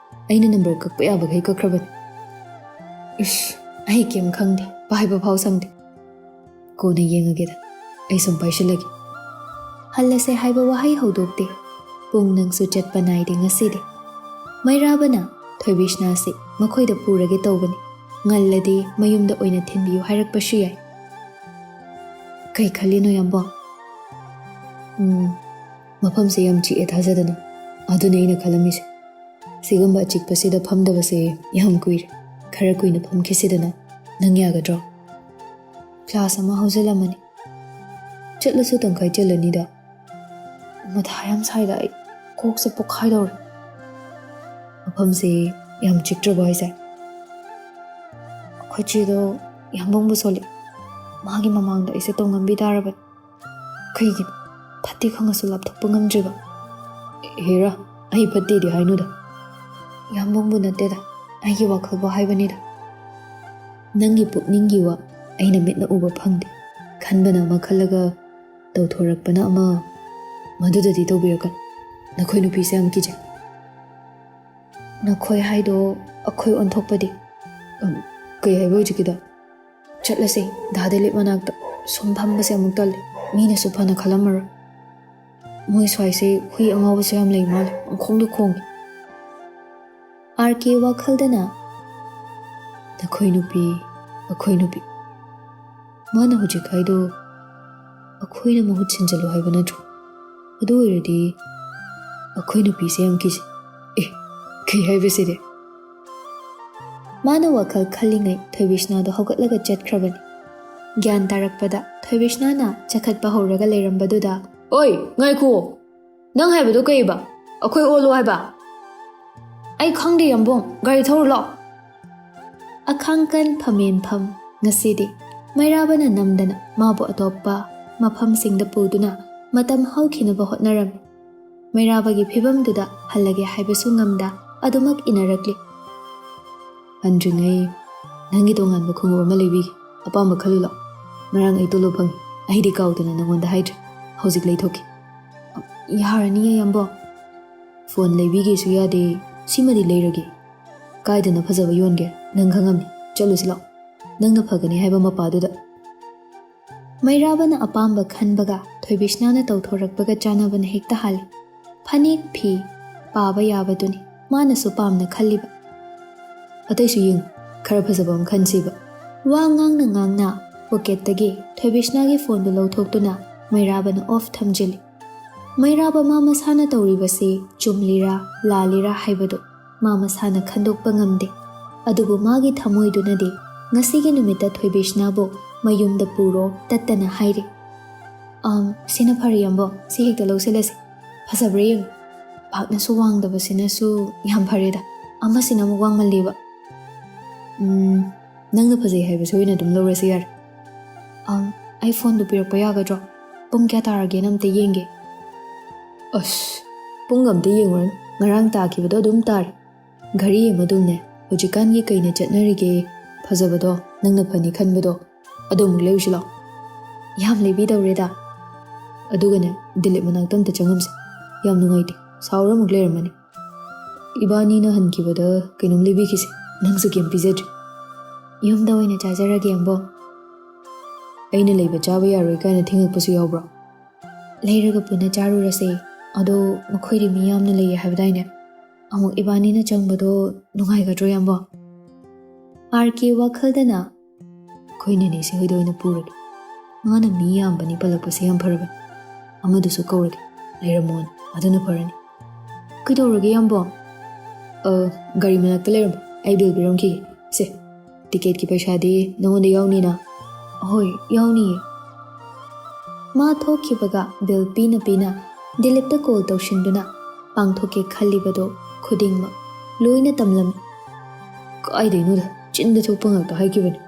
ꯑꯩꯅ ꯅꯝꯕꯔ ꯀꯛꯄ ꯌꯥꯕꯈꯩ ꯀꯛꯈ꯭ꯔꯕꯅꯤ꯫ ꯏꯁ, ꯑꯩ ꯀꯩꯝ ꯈꯪꯗꯦ꯫ ꯄꯥꯏꯕ ꯐꯥꯎ ꯁꯪꯗꯦ꯫ ꯀꯣꯟꯅ ꯌꯦꯡꯉꯒꯦꯗ꯫ ꯑꯩ ꯁꯨꯝ ꯄꯥꯏꯁꯤꯜꯂꯒꯦ꯫ ꯍꯜꯂꯁꯦ ꯍꯥꯏꯕ ꯋꯥꯍꯩ ꯍꯧꯗꯣꯛꯇꯦ꯫ ꯄꯨꯡ ꯅꯪꯁꯨ ꯆꯠꯄ ꯅꯥꯏꯗꯦ ꯉꯁꯤꯗꯤ꯫ ꯃꯩꯔꯥꯕꯅ ꯊꯣꯏꯕꯤꯁꯅꯥꯁꯤ ꯃꯈꯣꯏꯗ ꯄꯨꯔꯒꯦ ꯇꯧꯕꯅꯤ꯫ ꯉꯜꯂꯗꯤ ꯃꯌꯨꯝꯗ ꯑꯣꯏꯅ ꯊꯤꯟꯕꯤꯌꯨ ꯍꯥꯏꯔꯛꯄꯁꯨ ꯌꯥꯏ꯫ ꯀꯩ ꯈꯜꯂꯤꯅꯣ, ꯌꯥꯝꯕꯣ? ꯎꯝ, ꯃꯐꯝꯁꯦ ꯌꯥꯝ ꯆꯤꯛꯑꯦ ꯊꯥꯖꯗꯅ꯫ ꯑꯗꯨꯅꯦ ꯑꯩꯅ ꯈꯜꯂꯝꯃꯤꯁꯦ꯫ ꯁꯤꯒꯨꯝꯕ ꯑꯆꯤꯛꯄꯁꯤꯗ ꯐꯝꯗꯕꯁꯦ ꯌꯥꯝ ꯀꯨꯏꯔꯦ꯫ ꯈꯔ ꯀꯨꯏꯅ ꯐꯝꯈꯤꯁꯤꯗꯅ꯫ ꯅꯪ ꯌꯥꯒꯗ꯭ꯔꯣ? ꯀ꯭ꯂꯥꯁ ꯑꯃ ꯍꯧꯖꯤꯜꯂꯝꯃꯅꯤ꯫ ꯆꯠꯂꯁꯨ ꯇꯪꯈꯥꯏ ꯆꯜꯂꯅꯤꯗ꯫ ꯃꯊꯥ ꯌꯥꯝ ꯁꯥꯏꯗ ꯑꯩ꯫ ꯀꯣꯛꯁꯦ ꯄꯣꯛꯈꯥꯏꯗꯧꯔꯦ꯫ ꯃꯐꯝꯁꯦ ꯌꯥꯝ ꯆꯤꯛꯇ꯭ꯔꯕꯣ ꯍꯥꯏꯁꯦ? ꯑꯩꯈꯣꯏ ꯆꯦꯗꯣ ꯌꯥꯝꯕꯨꯡꯕꯨ ꯁꯣꯜꯂꯤ꯫ ꯃꯥꯒꯤ ꯃꯃꯥꯡꯗ ꯑꯩꯁꯦ ꯇꯧꯉꯝꯕꯤ ꯇꯥꯔꯕꯅꯤ꯫ ꯀꯩꯒꯤꯅꯣ? ꯐꯠꯇꯦ ꯈꯪꯉꯁꯨ ꯂꯥꯞꯊꯣꯛꯄ ꯉꯝꯗ꯭ꯔꯤꯕ꯫ ꯍꯦꯔꯥ, ꯑꯩ ꯐꯠꯇꯦꯗꯤ ꯍꯥꯏꯅꯨꯗ꯫ ꯌꯥꯝꯕꯨꯡꯕꯨ ꯅꯠꯇꯦꯗ, ꯑꯩꯒꯤ ꯋꯥꯈꯜꯕꯨ ꯍꯥꯏꯕꯅꯤꯗ꯫ ꯅꯪꯒꯤ ꯄꯨꯛꯅꯤꯡꯒꯤ ꯋꯥ ꯑꯩꯅ ꯃꯤꯠꯅ ꯎꯕ ꯐꯪꯗꯦ꯫ ꯈꯟꯕꯅ ꯑꯃ ꯈꯜꯂꯒ ꯇꯧꯊꯣꯔꯛꯄꯅ ꯑꯃ꯫ ꯃꯗꯨꯗꯗꯤ ꯇꯧꯕꯤꯔꯛꯀꯅꯨ꯫ ꯅꯈꯣꯏ ꯅꯨꯄꯤꯁꯦ ꯌꯥꯝ ꯀꯤꯖꯩ꯫ ꯅꯈꯣꯏ ꯍꯥꯏꯗꯣ ꯑꯩꯈꯣꯏ ꯑꯣꯟꯊꯣꯛꯄꯗꯤ? ꯎꯝ, ꯀꯩ ꯍꯥꯏꯕ ꯍꯧꯖꯤꯛꯀꯤꯗꯣ? ꯆꯠꯂꯁꯦ, ꯗꯥ ꯗꯤꯂꯤꯞ ꯃꯅꯥꯛꯇ꯫ ꯁꯨꯝ ꯐꯝꯕꯁꯦ ꯑꯃꯨꯛ ꯇꯜꯂꯦ꯫ ꯃꯤꯅꯁꯨ ꯐꯅ ꯈꯜꯂꯝꯃꯔꯣꯏ꯫ ꯃꯣꯏ ꯁ꯭ꯋꯥꯏꯁꯦ ꯍꯨꯏ ꯑꯉꯥꯎꯕꯁꯨ ꯌꯥꯝ ꯂꯩ ꯃꯥꯜꯂꯦ, ꯄꯪꯈꯣꯡꯗ ꯈꯣꯡꯉꯤ꯫ ꯑꯥꯔ ꯀꯦ ꯋꯥꯈꯜꯗꯅ, "ꯅꯈꯣꯏ ꯅꯨꯄꯤ, ꯑꯩꯈꯣꯏ ꯅꯨꯄꯤ, ꯃꯥꯅ ꯍꯧꯖꯤꯛ ꯍꯥꯏꯗꯣ ꯑꯩꯈꯣꯏꯅ ꯃꯍꯨꯠ ꯁꯤꯟꯖꯜꯂꯨ ꯍꯥꯏꯕ ꯅꯠꯇ꯭ꯔꯣ? ꯑꯗꯨ ꯑꯣꯏꯔꯗꯤ ꯑꯩꯈꯣꯏ ꯅꯨꯄꯤꯁꯦ ꯌꯥꯝ ꯀꯤꯖꯩ꯫ ꯑꯦ, ꯀꯩ ꯍꯥꯏꯕꯁꯤꯗꯤ?" ꯃꯥꯅ ꯋꯥꯈꯜ ꯈꯜꯂꯤꯉꯩ ꯊꯣꯏꯕꯤꯁꯅꯥꯗꯣ ꯍꯧꯒꯠꯂꯒ ꯆꯠꯈ꯭ꯔꯕꯅꯤ꯫ ꯒ꯭ꯌꯥꯟ ꯇꯥꯔꯛꯄꯗ ꯊꯣꯏꯕꯤꯁꯅꯥꯅ ꯆꯈꯠꯄ ꯍꯧꯔꯒ ꯂꯩꯔꯝꯕꯗꯨꯗ, "ꯑꯣꯏ, ꯉꯥꯏꯈꯨꯑꯣ! ꯅꯪ ꯍꯥꯏꯕꯗꯣ ꯀꯩꯕ? ꯑꯩꯈꯣꯏ ꯑꯣꯜꯂꯣ ꯍꯥꯏꯕ?" "ꯑꯩ ꯈꯪꯗꯦ, ꯌꯥꯝꯕꯨꯡ, ꯒꯥꯔꯤ ꯊꯧꯔꯨ ꯂꯥꯛꯑꯣ꯫" ꯑꯈꯥꯡꯀꯟ ꯐꯝꯃꯦꯟꯐꯝ ꯉꯁꯤꯗꯤ ꯃꯩꯔꯥꯕꯅ ꯅꯝꯗꯅ ꯃꯥꯕꯨ ꯑꯇꯣꯞꯄ ꯃꯐꯝꯁꯤꯡꯗ ꯄꯨꯗꯨꯅ ꯃꯇꯝ ꯍꯧꯈꯤꯅꯕ ꯍꯣꯠꯅꯔꯝꯃꯤ꯫ ꯃꯩꯔꯥꯕꯒꯤ ꯐꯤꯕꯝꯗꯨꯗ ꯍꯜꯂꯒꯦ ꯍꯥꯏꯕꯁꯨ ꯉꯝꯗ ꯑꯗꯨꯃꯛ ꯏꯟꯅꯔꯛꯂꯤ꯫ "ꯍꯟꯗ꯭ꯔꯤꯉꯩ ꯅꯪꯒꯤ ꯇꯣꯉꯥꯟꯕ ꯈꯣꯡꯎꯞ ꯑꯃ ꯂꯩꯕꯤꯒꯦ꯫ ꯑꯄꯥꯝꯕ ꯈꯜꯂꯨ ꯂꯥꯛꯑꯣ꯫ ꯉꯔꯥꯡ ꯑꯩ ꯇꯣꯂꯣꯞ ꯐꯪꯉꯤ꯫ ꯑꯩꯗꯤ ꯀꯥꯎꯗꯅ ꯅꯉꯣꯟꯗ ꯍꯥꯏꯗ꯭ꯔꯦ꯫ ꯍꯧꯖꯤꯛ ꯂꯩꯊꯣꯛꯀꯦ꯫" "ꯌꯥꯔꯅꯤꯌꯦ, ꯌꯥꯝꯕꯣ꯫" "ꯐꯣꯟ ꯂꯩꯕꯤꯒꯦꯁꯨ ꯌꯥꯗꯦ꯫ ꯁꯤꯃꯗꯤ ꯂꯩꯔꯒꯦ꯫ ꯀꯥꯏꯗꯅ ꯐꯖꯕ ꯌꯣꯟꯒꯦ? ꯅꯪ ꯈꯪꯉꯝꯅꯤ꯫ ꯆꯠꯂꯨꯁꯤ ꯂꯥꯛꯑꯣ꯫ ꯅꯪꯅ ꯐꯒꯅꯤ ꯍꯥꯏꯕ ꯃꯄꯥꯗꯨꯗ꯫" ꯃꯩꯔꯥꯕꯅ ꯑꯄꯥꯝꯕ ꯈꯟꯕꯒ ꯊꯣꯏꯕꯤꯁꯅꯥꯅ ꯇꯧꯊꯣꯔꯛꯄꯒ ꯆꯥꯟꯅꯕꯅ ꯍꯦꯛꯇ ꯍꯥꯜꯂꯤ꯫ ꯐꯅꯦꯛ ꯐꯤ ꯄꯥꯕ ꯌꯥꯕꯗꯨꯅꯤ ꯃꯥꯅꯁꯨ ꯄꯥꯝꯅ ꯈꯜꯂꯤꯕ꯫ "ꯑꯇꯩꯁꯨ ꯌꯦꯡꯉꯨ, ꯈꯔ ꯐꯖꯕ ꯑꯃ ꯈꯟꯁꯤꯕ꯫" ꯋꯥ ꯉꯥꯡꯅ ꯉꯥꯡꯅ ꯄꯣꯀꯦꯠꯇꯒꯤ ꯊꯣꯏꯕꯤꯁꯅꯥꯒꯤ ꯐꯣꯟꯗꯨ ꯂꯧꯊꯣꯛꯇꯨꯅ ꯃꯩꯔꯥꯕꯅ ꯑꯣꯐ ꯊꯝꯖꯤꯜꯂꯤ꯫ ꯃꯩꯔꯥꯕ ꯃꯥ ꯃꯁꯥꯅ ꯇꯧꯔꯤꯕꯁꯤ ꯆꯨꯝꯂꯤꯔꯥ ꯂꯥꯜꯂꯤꯔꯥ ꯍꯥꯏꯕꯗꯨ ꯃꯥ ꯃꯁꯥꯅ ꯈꯟꯗꯣꯛꯄ ꯉꯝꯗꯦ꯫ ꯑꯗꯨꯕꯨ ꯃꯥꯒꯤ ꯊꯃꯣꯏꯗꯨꯅꯗꯤ ꯉꯁꯤꯒꯤ ꯅꯨꯃꯤꯠꯇ ꯊꯣꯏꯕꯤꯁꯅꯥꯕꯨ ꯃꯌꯨꯝꯗ ꯄꯨꯔꯣ ꯇꯠꯇꯅ ꯍꯥꯏꯔꯤ꯫ "ꯑꯝ, ꯁꯤꯅ ꯐꯔꯦ, ꯌꯥꯝꯕꯣ, ꯁꯤ ꯍꯦꯛꯇ ꯂꯧꯁꯤꯜꯂꯁꯤ꯫ ꯐꯖꯕ꯭ꯔꯥ ꯌꯦꯡꯉꯨ꯫ ꯄꯥꯛꯅꯁꯨ ꯋꯥꯡꯗꯕꯁꯤꯅꯁꯨ ꯌꯥꯝ ꯐꯔꯦꯗ꯫ ꯑꯃꯁꯤꯅ ꯑꯃꯨꯛ ꯋꯥꯡꯃꯜꯂꯦꯕ꯫" "ꯎꯝ, ꯅꯪꯅ ꯐꯖꯩ ꯍꯥꯏꯕꯁꯦ ꯑꯣꯏꯅ ꯑꯗꯨꯝ ꯂꯧꯔꯁꯤ ꯌꯥꯔꯦ꯫" "ꯑꯝ, ꯑꯩ ꯐꯣꯟꯗꯨ ꯄꯤꯔꯛꯄ ꯌꯥꯒꯗ꯭ꯔꯣ? ꯄꯨꯡ ꯀꯌꯥ ꯇꯥꯔꯒꯦꯅ ꯑꯝꯇ ꯌꯦꯡꯒꯦ꯫" "ꯑꯁ, ꯄꯨꯡ ꯑꯝꯇ ꯌꯦꯡꯉꯨꯔꯅꯨ, ꯉꯔꯥꯡ ꯇꯥꯈꯤꯕꯗꯣ ꯑꯗꯨꯝ ꯇꯥꯔꯦ꯫ ꯘꯔꯤ ꯌꯦꯡꯉꯨ ꯑꯗꯨꯝꯅꯦ, ꯍꯧꯖꯤꯛꯀꯥꯟꯒꯤ ꯀꯩꯅ ꯆꯠꯅꯔꯤꯒꯦ? ꯐꯖꯕꯗꯣ, ꯅꯪꯅ ꯐꯅꯤ ꯈꯟꯕꯗꯣ, ꯑꯗꯨ ꯑꯃꯨꯛ ꯂꯩꯔꯨꯁꯤ ꯂꯥꯛꯑꯣ꯫" "ꯌꯥꯝ ꯂꯩꯕꯤꯗꯧꯔꯦꯗ꯫" "ꯑꯗꯨꯒꯅꯦ, ꯗꯤꯂꯤꯞ ꯃꯅꯥꯛꯇ ꯑꯝꯇ ꯆꯪꯉꯝꯁꯦ꯫ ꯌꯥꯝ ꯅꯨꯡꯉꯥꯏꯇꯦ, ꯁꯥꯎꯔ ꯑꯃꯨꯛ ꯂꯩꯔꯝꯃꯅꯤ꯫ ꯏꯕꯥꯅꯤꯅ ꯍꯟꯈꯤꯕꯗ ꯀꯩꯅꯣꯝ ꯂꯩꯕꯤꯈꯤꯁꯦ, ꯅꯪꯁꯨ ꯀꯩꯝ ꯄꯤꯖꯗ꯭ꯔꯤ꯫" "ꯌꯨꯝꯗ ꯑꯣꯏꯅ ꯆꯥꯖꯔꯒꯦ, ꯑꯝꯕꯣ꯫" "ꯑꯩꯅ ꯂꯩꯕ ꯆꯥꯕ ꯌꯥꯔꯣꯏ ꯀꯥꯏꯅ ꯊꯤꯡꯉꯛꯄꯁꯨ ꯌꯥꯎꯕ꯭ꯔꯣ?" ꯂꯩꯔꯒ ꯄꯨꯟꯅ ꯆꯥꯔꯨꯔꯁꯦ꯫ ꯑꯗꯣ ꯃꯈꯣꯏꯗꯤ ꯃꯤ ꯌꯥꯝꯅ ꯂꯩꯌꯦ ꯍꯥꯏꯕꯗꯥꯏꯅꯦ? ꯑꯃꯨꯛ ꯏꯕꯥꯅꯤꯅ ꯆꯪꯕꯗꯣ ꯅꯨꯡꯉꯥꯏꯒꯗ꯭ꯔꯣ, ꯏꯌꯥꯝꯕ? ꯑꯥꯔ ꯀꯦ ꯋꯥꯈꯜꯗꯅ, "ꯑꯩꯈꯣꯏ ꯅꯦꯅꯦꯁꯦ ꯍꯣꯏꯗ ꯑꯣꯏꯅ ꯄꯨꯔꯒꯦ꯫ ꯃꯥꯅ ꯃꯤ ꯌꯥꯝꯕꯅꯤ ꯄꯜꯂꯛꯄꯁꯦ ꯌꯥꯝ ꯐꯔꯕꯅꯤ꯫ ꯑꯃꯗꯨꯁꯨ ꯀꯧꯔꯒꯦ, ꯂꯩꯔꯝꯃꯣꯅ, ꯑꯗꯨꯅ ꯐꯔꯅꯤ꯫" "ꯀꯩꯗꯧꯔꯒꯦ, ꯏꯌꯥꯝꯕ?" "ꯑ, ꯒꯥꯔꯤ ꯃꯅꯥꯛꯇ ꯂꯩꯔꯝꯃꯣ, ꯑꯩ ꯕꯤꯜ ꯄꯤꯔꯝꯈꯤꯒꯦ꯫ ꯁꯦ, ꯇꯤꯀꯦꯠꯀꯤ ꯄꯩꯁꯥꯗꯤ ꯅꯉꯣꯟꯗ ꯌꯥꯎꯅꯤꯅ?" "ꯍꯣꯏ, ꯌꯥꯎꯅꯤꯌꯦ꯫" ꯃꯥ ꯊꯣꯛꯈꯤꯕꯒ ꯕꯤꯜ ꯄꯤꯅ ꯄꯤꯅ ꯗꯤꯂꯤꯞꯇ ꯀꯣꯜ ꯇꯧꯁꯤꯟꯗꯨꯅ ꯄꯥꯡꯊꯣꯛꯀꯦ ꯈꯜꯂꯤꯕꯗꯣ ꯈꯨꯗꯤꯡꯃꯛ ꯂꯣꯏꯅ ꯇꯝꯂꯝꯃꯤ꯫ "ꯀꯥꯏꯗꯩꯅꯣꯗ, ꯆꯤꯟꯗ ꯊꯣꯛꯄ ꯉꯥꯛꯇ ꯍꯥꯏꯈꯤꯕꯅꯤ꯫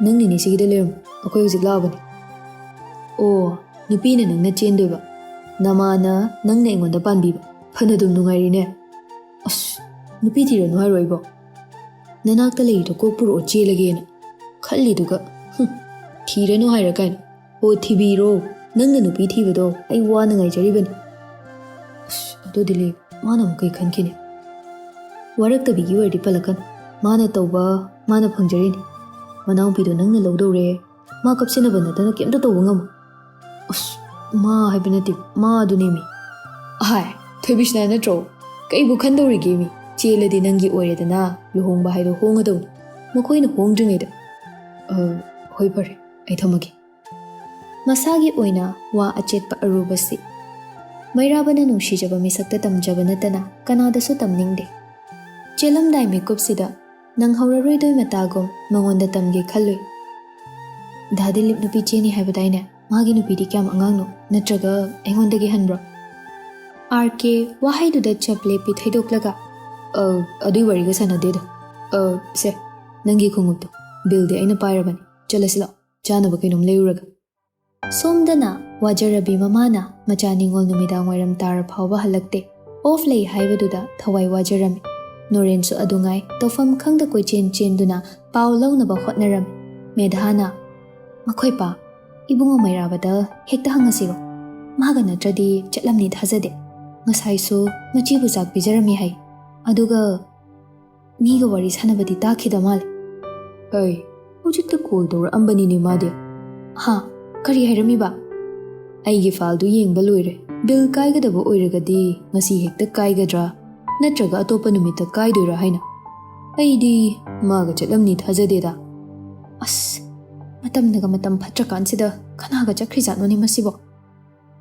ꯅꯪ ꯅꯦꯅꯦꯁꯤꯒꯤꯗ ꯂꯩꯔꯝꯃꯣ, ꯑꯩꯈꯣꯏ ꯍꯧꯖꯤꯛ ꯂꯥꯛꯑꯕꯅꯤ꯫" "ꯑꯣ, ꯅꯨꯄꯤꯅ ꯅꯪꯅ ꯆꯦꯟꯗꯣꯏꯕ, ꯅꯃꯥꯅ ꯅꯪꯅ ꯑꯩꯉꯣꯟꯗ ꯄꯥꯟꯕꯤꯕ, ꯐꯅꯗꯨꯝ ꯅꯨꯡꯉꯥꯏꯔꯤꯅꯦ꯫ ꯑꯁ, ꯅꯨꯄꯤ ꯊꯤꯔꯅꯨ ꯍꯥꯏꯔꯣ ꯑꯩꯕꯣ? ꯅꯅꯥꯛꯇ ꯂꯩꯔꯤꯗꯣ ꯀꯣꯛ ꯄꯨꯔꯛꯑꯣ ꯆꯦꯜꯂꯒꯦꯅ ꯈꯜꯂꯤꯗꯨꯒ, ꯍꯨꯝ, ꯊꯤꯔꯅꯨ ꯍꯥꯏꯔ ꯀꯥꯏꯅ꯫ ꯑꯣ, ꯊꯤꯕꯤꯔꯣ, ꯅꯪꯅ ꯅꯨꯄꯤ ꯊꯤꯕꯗꯣ ꯑꯩ ꯋꯥꯅ ꯉꯥꯏꯖꯔꯤꯕꯅꯤ꯫" ꯑꯁ, ꯑꯗꯨꯗꯤ ꯂꯦ, ꯃꯥꯅ ꯑꯃꯨꯛ ꯀꯩ ꯈꯟꯈꯤꯅꯤ? ꯋꯥꯔꯛꯇꯕꯤꯒꯤ ꯑꯣꯏꯔꯗꯤ ꯄꯜꯂꯛꯀꯅꯨ꯫ ꯃꯥꯅ ꯇꯧꯕ, ꯃꯥꯅ ꯐꯪꯖꯔꯤꯅꯤ꯫ ꯃꯅꯥꯎꯄꯤꯗꯣ ꯅꯪꯅ ꯂꯧꯗꯧꯔꯦ꯫ ꯃꯥ ꯀꯞꯁꯤꯟꯅꯕ ꯅꯠꯇꯅ ꯀꯩꯝꯇ ꯇꯧꯕ ꯉꯝꯃꯣꯏ꯫ ꯑꯁ, ꯃꯥ ꯍꯥꯏꯕ ꯅꯠꯇꯦ, ꯃꯥ ꯑꯗꯨꯅꯦꯃꯤ꯫ ꯑꯍꯥꯏ, ꯊꯣꯏꯕꯤꯁꯅꯥ ꯅꯠꯇ꯭ꯔꯣ? ꯀꯩꯕꯨ ꯈꯟꯗꯧꯔꯤꯒꯦꯃꯤ? ꯆꯦꯜꯂꯗꯤ ꯅꯪꯒꯤ ꯑꯣꯏꯔꯦꯗꯅ, ꯂꯨꯍꯣꯡꯕ ꯍꯥꯏꯗꯣ ꯍꯣꯡꯉꯗꯧꯅꯤ꯫ ꯃꯈꯣꯏꯅ ꯍꯣꯡꯗ꯭ꯔꯤꯉꯩꯗ꯫ ꯑ, ꯍꯣꯏ, ꯐꯔꯦ, ꯑꯩ ꯊꯝꯃꯒꯦ꯫ ꯃꯁꯥꯒꯤ ꯑꯣꯏꯅ ꯋꯥ ꯑꯆꯦꯠꯄ ꯑꯔꯨꯕꯁꯤ ꯃꯩꯔꯥꯕꯅ ꯅꯨꯡꯁꯤꯖꯕ ꯃꯤꯁꯛꯇ ꯇꯝꯖꯕ ꯅꯠꯇꯅ ꯀꯅꯥꯗꯁꯨ ꯇꯝꯅꯤꯡꯗꯦ꯫ ꯆꯦꯜꯂꯝꯗꯥꯏ ꯃꯤꯀꯨꯞꯁꯤꯗ ꯅꯪꯍꯧꯔꯔꯣꯏꯗꯣꯏ ꯃꯇꯥꯒꯨꯝ ꯃꯉꯣꯟꯗ ꯇꯝꯒꯦ ꯈꯜꯂꯨꯏ꯫ "ꯗꯥ ꯗꯤꯂꯤꯞ ꯅꯨꯄꯤ ꯆꯦꯅꯤ ꯍꯥꯏꯕꯗꯥꯏꯅꯦ? ꯃꯥꯒꯤ ꯅꯨꯄꯤꯗꯤ ꯀꯌꯥꯝ ꯑꯉꯥꯡꯅꯣ? ꯅꯠꯇ꯭ꯔꯒ ꯑꯩꯉꯣꯟꯗꯒꯤ ꯍꯟꯕ꯭ꯔꯣ?" ꯑꯥꯔ ꯀꯦ ꯋꯥꯍꯩꯗꯨꯗ ꯆꯞ ꯂꯦꯞꯄꯤ ꯊꯩꯗꯣꯛꯂꯒ, "ꯑ, ꯑꯗꯨꯏ ꯋꯥꯔꯤꯒ ꯁꯥꯟꯅꯗꯦꯗ꯫ ꯑ, ꯁꯦ, ꯅꯪꯒꯤ ꯈꯣꯡꯎꯞꯇꯣ, ꯕꯤꯜꯗꯤ ꯑꯩꯅ ꯄꯥꯏꯔꯕꯅꯤ꯫ ꯆꯠꯂꯁꯤ ꯂꯥꯛꯑꯣ, ꯆꯥꯅꯕ ꯀꯩꯅꯣꯝ ꯂꯩꯔꯨꯔꯒ꯫" ꯁꯣꯝꯗꯅ ꯋꯥꯖꯔꯕꯤ ꯃꯃꯥꯅ ꯃꯆꯥ ꯅꯤꯉꯣꯜ ꯅꯨꯃꯤꯗꯥꯡ ꯋꯥꯏꯔꯝ ꯇꯥꯔ ꯐꯥꯎꯕ ꯍꯜꯂꯛꯇꯦ꯫ ꯑꯣꯐ ꯂꯩ ꯍꯥꯏꯕꯗꯨꯗ ꯊꯋꯥꯏ ꯋꯥꯖꯔꯝꯃꯤ꯫ ꯅꯣꯔꯦꯟꯁꯨ ꯑꯗꯨꯉꯥꯏ ꯇꯧꯐꯝ ꯈꯪꯗ ꯀꯣꯏꯆꯦꯟ ꯆꯦꯟꯗꯨꯅ ꯄꯥꯎ ꯂꯧꯅꯕ ꯍꯣꯠꯅꯔꯝꯃꯤ꯫ ꯃꯦꯙꯥꯅ, "ꯃꯈꯣꯏ ꯄꯥ, ꯏꯕꯨꯡꯉꯣ ꯃꯩꯔꯥꯕꯗ ꯍꯦꯛꯇ ꯍꯪꯉꯁꯤꯔꯣ? ꯃꯥꯒ ꯅꯠꯇ꯭ꯔꯗꯤ ꯆꯠꯂꯝꯅꯤ ꯊꯥꯖꯗꯦ꯫ ꯉꯁꯥꯏꯁꯨ ꯃꯆꯦꯕꯨ ꯆꯥꯛ ꯄꯤꯖꯔꯝꯃꯤ ꯍꯥꯏ꯫ ꯑꯗꯨꯒ ꯃꯤꯒ ꯋꯥꯔꯤ ꯁꯥꯟꯅꯕꯗꯤ ꯇꯥꯈꯤꯗ ꯃꯥꯜꯂꯦ꯫" "ꯍꯩ, ꯍꯧꯖꯤꯛꯇ ꯀꯣꯜ ꯇꯧꯔꯛꯑꯝꯕꯅꯤꯅꯦ ꯃꯥꯗꯤ꯫" "ꯍꯥ? ꯀꯔꯤ ꯍꯥꯏꯔꯝꯃꯤꯕ?" ꯑꯩꯒꯤ ꯐꯥꯏꯜꯗꯨ ꯌꯦꯡꯕ ꯂꯣꯏꯔꯦ꯫ ꯕꯤꯜ ꯀꯥꯏꯒꯗꯕ ꯑꯣꯏꯔꯒꯗꯤ ꯉꯁꯤ ꯍꯦꯛꯇ ꯀꯥꯏꯒꯗ꯭ꯔꯥ ꯅꯠꯇ꯭ꯔꯒ ꯑꯇꯣꯞꯄ ꯅꯨꯃꯤꯠꯇ ꯀꯥꯏꯗꯣꯏꯔꯥ ꯍꯥꯏꯅ꯫ ꯑꯩꯗꯤ ꯃꯥꯒ ꯆꯠꯂꯝꯅꯤ ꯊꯥꯖꯗꯦꯗ꯫ ꯑꯁ, ꯃꯇꯝꯅꯒ ꯃꯇꯝ ꯐꯠꯇ꯭ꯔꯀꯥꯟꯁꯤꯗ ꯀꯅꯥꯒ ꯆꯠꯈ꯭ꯔꯤꯖꯥꯠꯅꯣꯅꯦ ꯃꯁꯤꯕꯣ?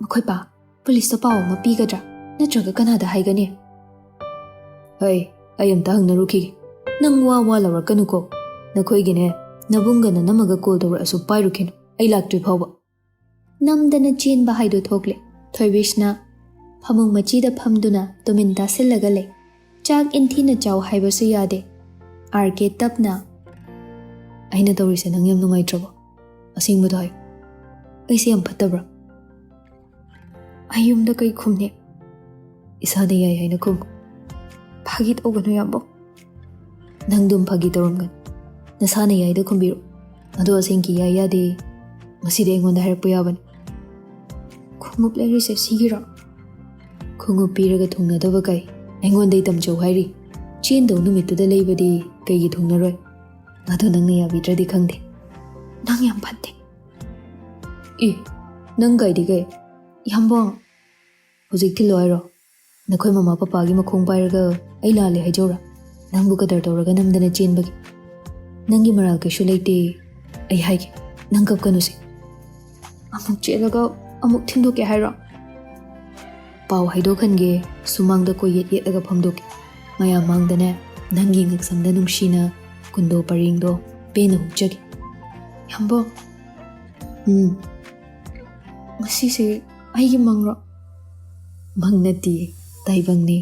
ꯃꯈꯣꯏ ꯄꯥ, ꯄꯨꯂꯤꯁꯇ ꯄꯥꯎ ꯑꯃ ꯄꯤꯒꯗ꯭ꯔꯥ ꯅꯠꯇ꯭ꯔꯒ ꯀꯅꯥꯗ ꯍꯥꯏꯒꯅꯤ? ꯍꯩ, ꯑꯩ ꯑꯝꯇ ꯍꯪꯅꯔꯨꯈꯤꯒꯦ꯫ ꯅꯪ ꯋꯥ ꯋꯥ ꯂꯧꯔꯛꯀꯅꯨꯀꯣ꯫ ꯅꯈꯣꯏꯒꯤꯅꯦ, ꯅꯕꯨꯡꯒ ꯅꯅꯝꯃꯒ ꯀꯣꯜ ꯇꯧꯔꯛꯑꯁꯨ ꯄꯥꯏꯔꯨꯈꯤꯅꯨ, ꯑꯩ ꯂꯥꯛꯇ꯭ꯔꯤ ꯐꯥꯎꯕ꯫ ꯅꯝꯗꯅ ꯆꯦꯟꯕ ꯍꯥꯏꯗꯣ ꯊꯣꯛꯂꯦ꯫ ꯊꯣꯏꯕꯤꯁꯅ ꯐꯃꯨꯡ ꯃꯆꯤꯗ ꯐꯝꯗꯨꯅ ꯇꯨꯃꯤꯟ ꯇꯥꯁꯤꯜꯂꯒ ꯂꯩ꯫ ꯆꯥꯛ ꯏꯟꯊꯤꯅ ꯆꯥꯎ ꯍꯥꯏꯕꯁꯨ ꯌꯥꯗꯦ꯫ ꯑꯥꯔ ꯀꯦ ꯇꯞꯅ, "ꯑꯩꯅ ꯇꯧꯔꯤꯁꯦ ꯅꯪ ꯌꯥꯝ ꯅꯨꯡꯉꯥꯏꯇ꯭ꯔꯕꯣ? ꯑꯁꯦꯡꯕꯗꯣ ꯍꯥꯏꯌꯨ꯫ ꯑꯩꯁꯦ ꯌꯥꯝ ꯐꯠꯇꯕ꯭ꯔꯥ?" "ꯑꯩ ꯌꯨꯝꯗ ꯀꯩ ꯈꯨꯝꯅꯤ?" "ꯏꯁꯥꯗ ꯌꯥꯏ ꯍꯥꯏꯅ ꯈꯨꯝꯃꯨ꯫ ꯐꯥꯒꯤ ꯇꯧꯒꯅꯨ ꯌꯥꯝꯕꯣ꯫ ꯅꯪ ꯑꯗꯨꯝ ꯐꯥꯒꯤ ꯇꯧꯔꯝꯒꯅꯤ꯫ ꯅꯁꯥꯅ ꯌꯥꯏꯗ ꯈꯨꯝꯕꯤꯔꯣ꯫ ꯑꯗꯣ ꯑꯁꯦꯡꯀꯤ ꯌꯥꯏ ꯌꯥꯗꯦ ꯉꯁꯤꯗꯤ ꯑꯩꯉꯣꯟꯗ ꯍꯥꯏꯔꯛꯄ ꯌꯥꯕꯅꯤ꯫" "ꯈꯣꯡꯎꯞ ꯂꯩꯔꯤꯁꯦ ꯁꯤꯒꯤꯔꯣ?" "ꯈꯣꯡꯎꯞ ꯄꯤꯔꯒ ꯊꯨꯡꯅꯗꯕ ꯀꯩ? ꯑꯩꯉꯣꯟꯗꯩ ꯇꯝꯖꯧ ꯍꯥꯏꯔꯤ꯫ ꯆꯦꯟꯗꯧ ꯅꯨꯃꯤꯠꯇꯨꯗ ꯂꯩꯕꯗꯤ ꯀꯩꯒꯤ ꯊꯨꯡꯅꯔꯣꯏ? ꯑꯗꯣ ꯅꯪꯅ ꯌꯥꯕꯤꯗ꯭ꯔꯗꯤ ꯈꯪꯗꯦ꯫" "ꯅꯪ ꯌꯥꯝ ꯐꯠꯇꯦ꯫" "ꯑꯦ, ꯅꯪ ꯀꯥꯏꯗꯤ ꯀꯩ?" "ꯌꯥꯝꯕꯣ, ꯍꯧꯖꯤꯛ ꯊꯤꯜꯂꯣ ꯍꯥꯏꯔꯣ? ꯅꯈꯣꯏ ꯃꯃꯥ ꯄꯄꯥꯒꯤ ꯃꯈꯣꯡ ꯄꯥꯏꯔꯒ ꯑꯩ ꯂꯥꯜꯂꯦ ꯍꯥꯏꯖꯧꯔꯥ? ꯅꯪꯕꯨ ꯀꯗꯔ ꯇꯧꯔꯒ ꯅꯝꯗꯅ ꯆꯦꯟꯕꯒꯤ? ꯅꯪꯒꯤ ꯃꯔꯥꯜ ꯀꯩꯁꯨ ꯂꯩꯇꯦ꯫ ꯑꯩ ꯍꯥꯏꯒꯦ, ꯅꯪ ꯀꯞꯀꯅꯨꯁꯦ꯫ ꯑꯃꯨꯛ ꯆꯦꯜꯂꯒ ꯑꯃꯨꯛ ꯊꯤꯟꯗꯣꯛꯀꯦ ꯍꯥꯏꯔꯣ?" "ꯄꯥꯎ ꯍꯥꯏꯗꯣꯛꯍꯟꯒꯦ, ꯁꯨꯃꯥꯡꯗ ꯀꯣꯏꯌꯦꯠ ꯌꯦꯠꯂꯒ ꯐꯝꯗꯣꯛꯀꯦ꯫ ꯃꯌꯥꯝ ꯃꯥꯡꯗꯅꯦ, ꯅꯪꯒꯤ ꯉꯛꯁꯝꯗ ꯅꯨꯡꯁꯤꯅ ꯀꯨꯟꯗꯣ ꯄꯔꯦꯡꯗꯣ ꯄꯦꯟꯅ ꯍꯨꯛꯆꯒꯦ꯫" "ꯌꯥꯝꯕꯣ꯫" "ꯎꯝ?" "ꯉꯁꯤꯁꯦ ꯑꯩꯒꯤ ꯃꯪꯔꯣ?" "ꯃꯪ ꯅꯠꯇꯤꯌꯦ, ꯇꯥꯏꯕꯪꯅꯦ꯫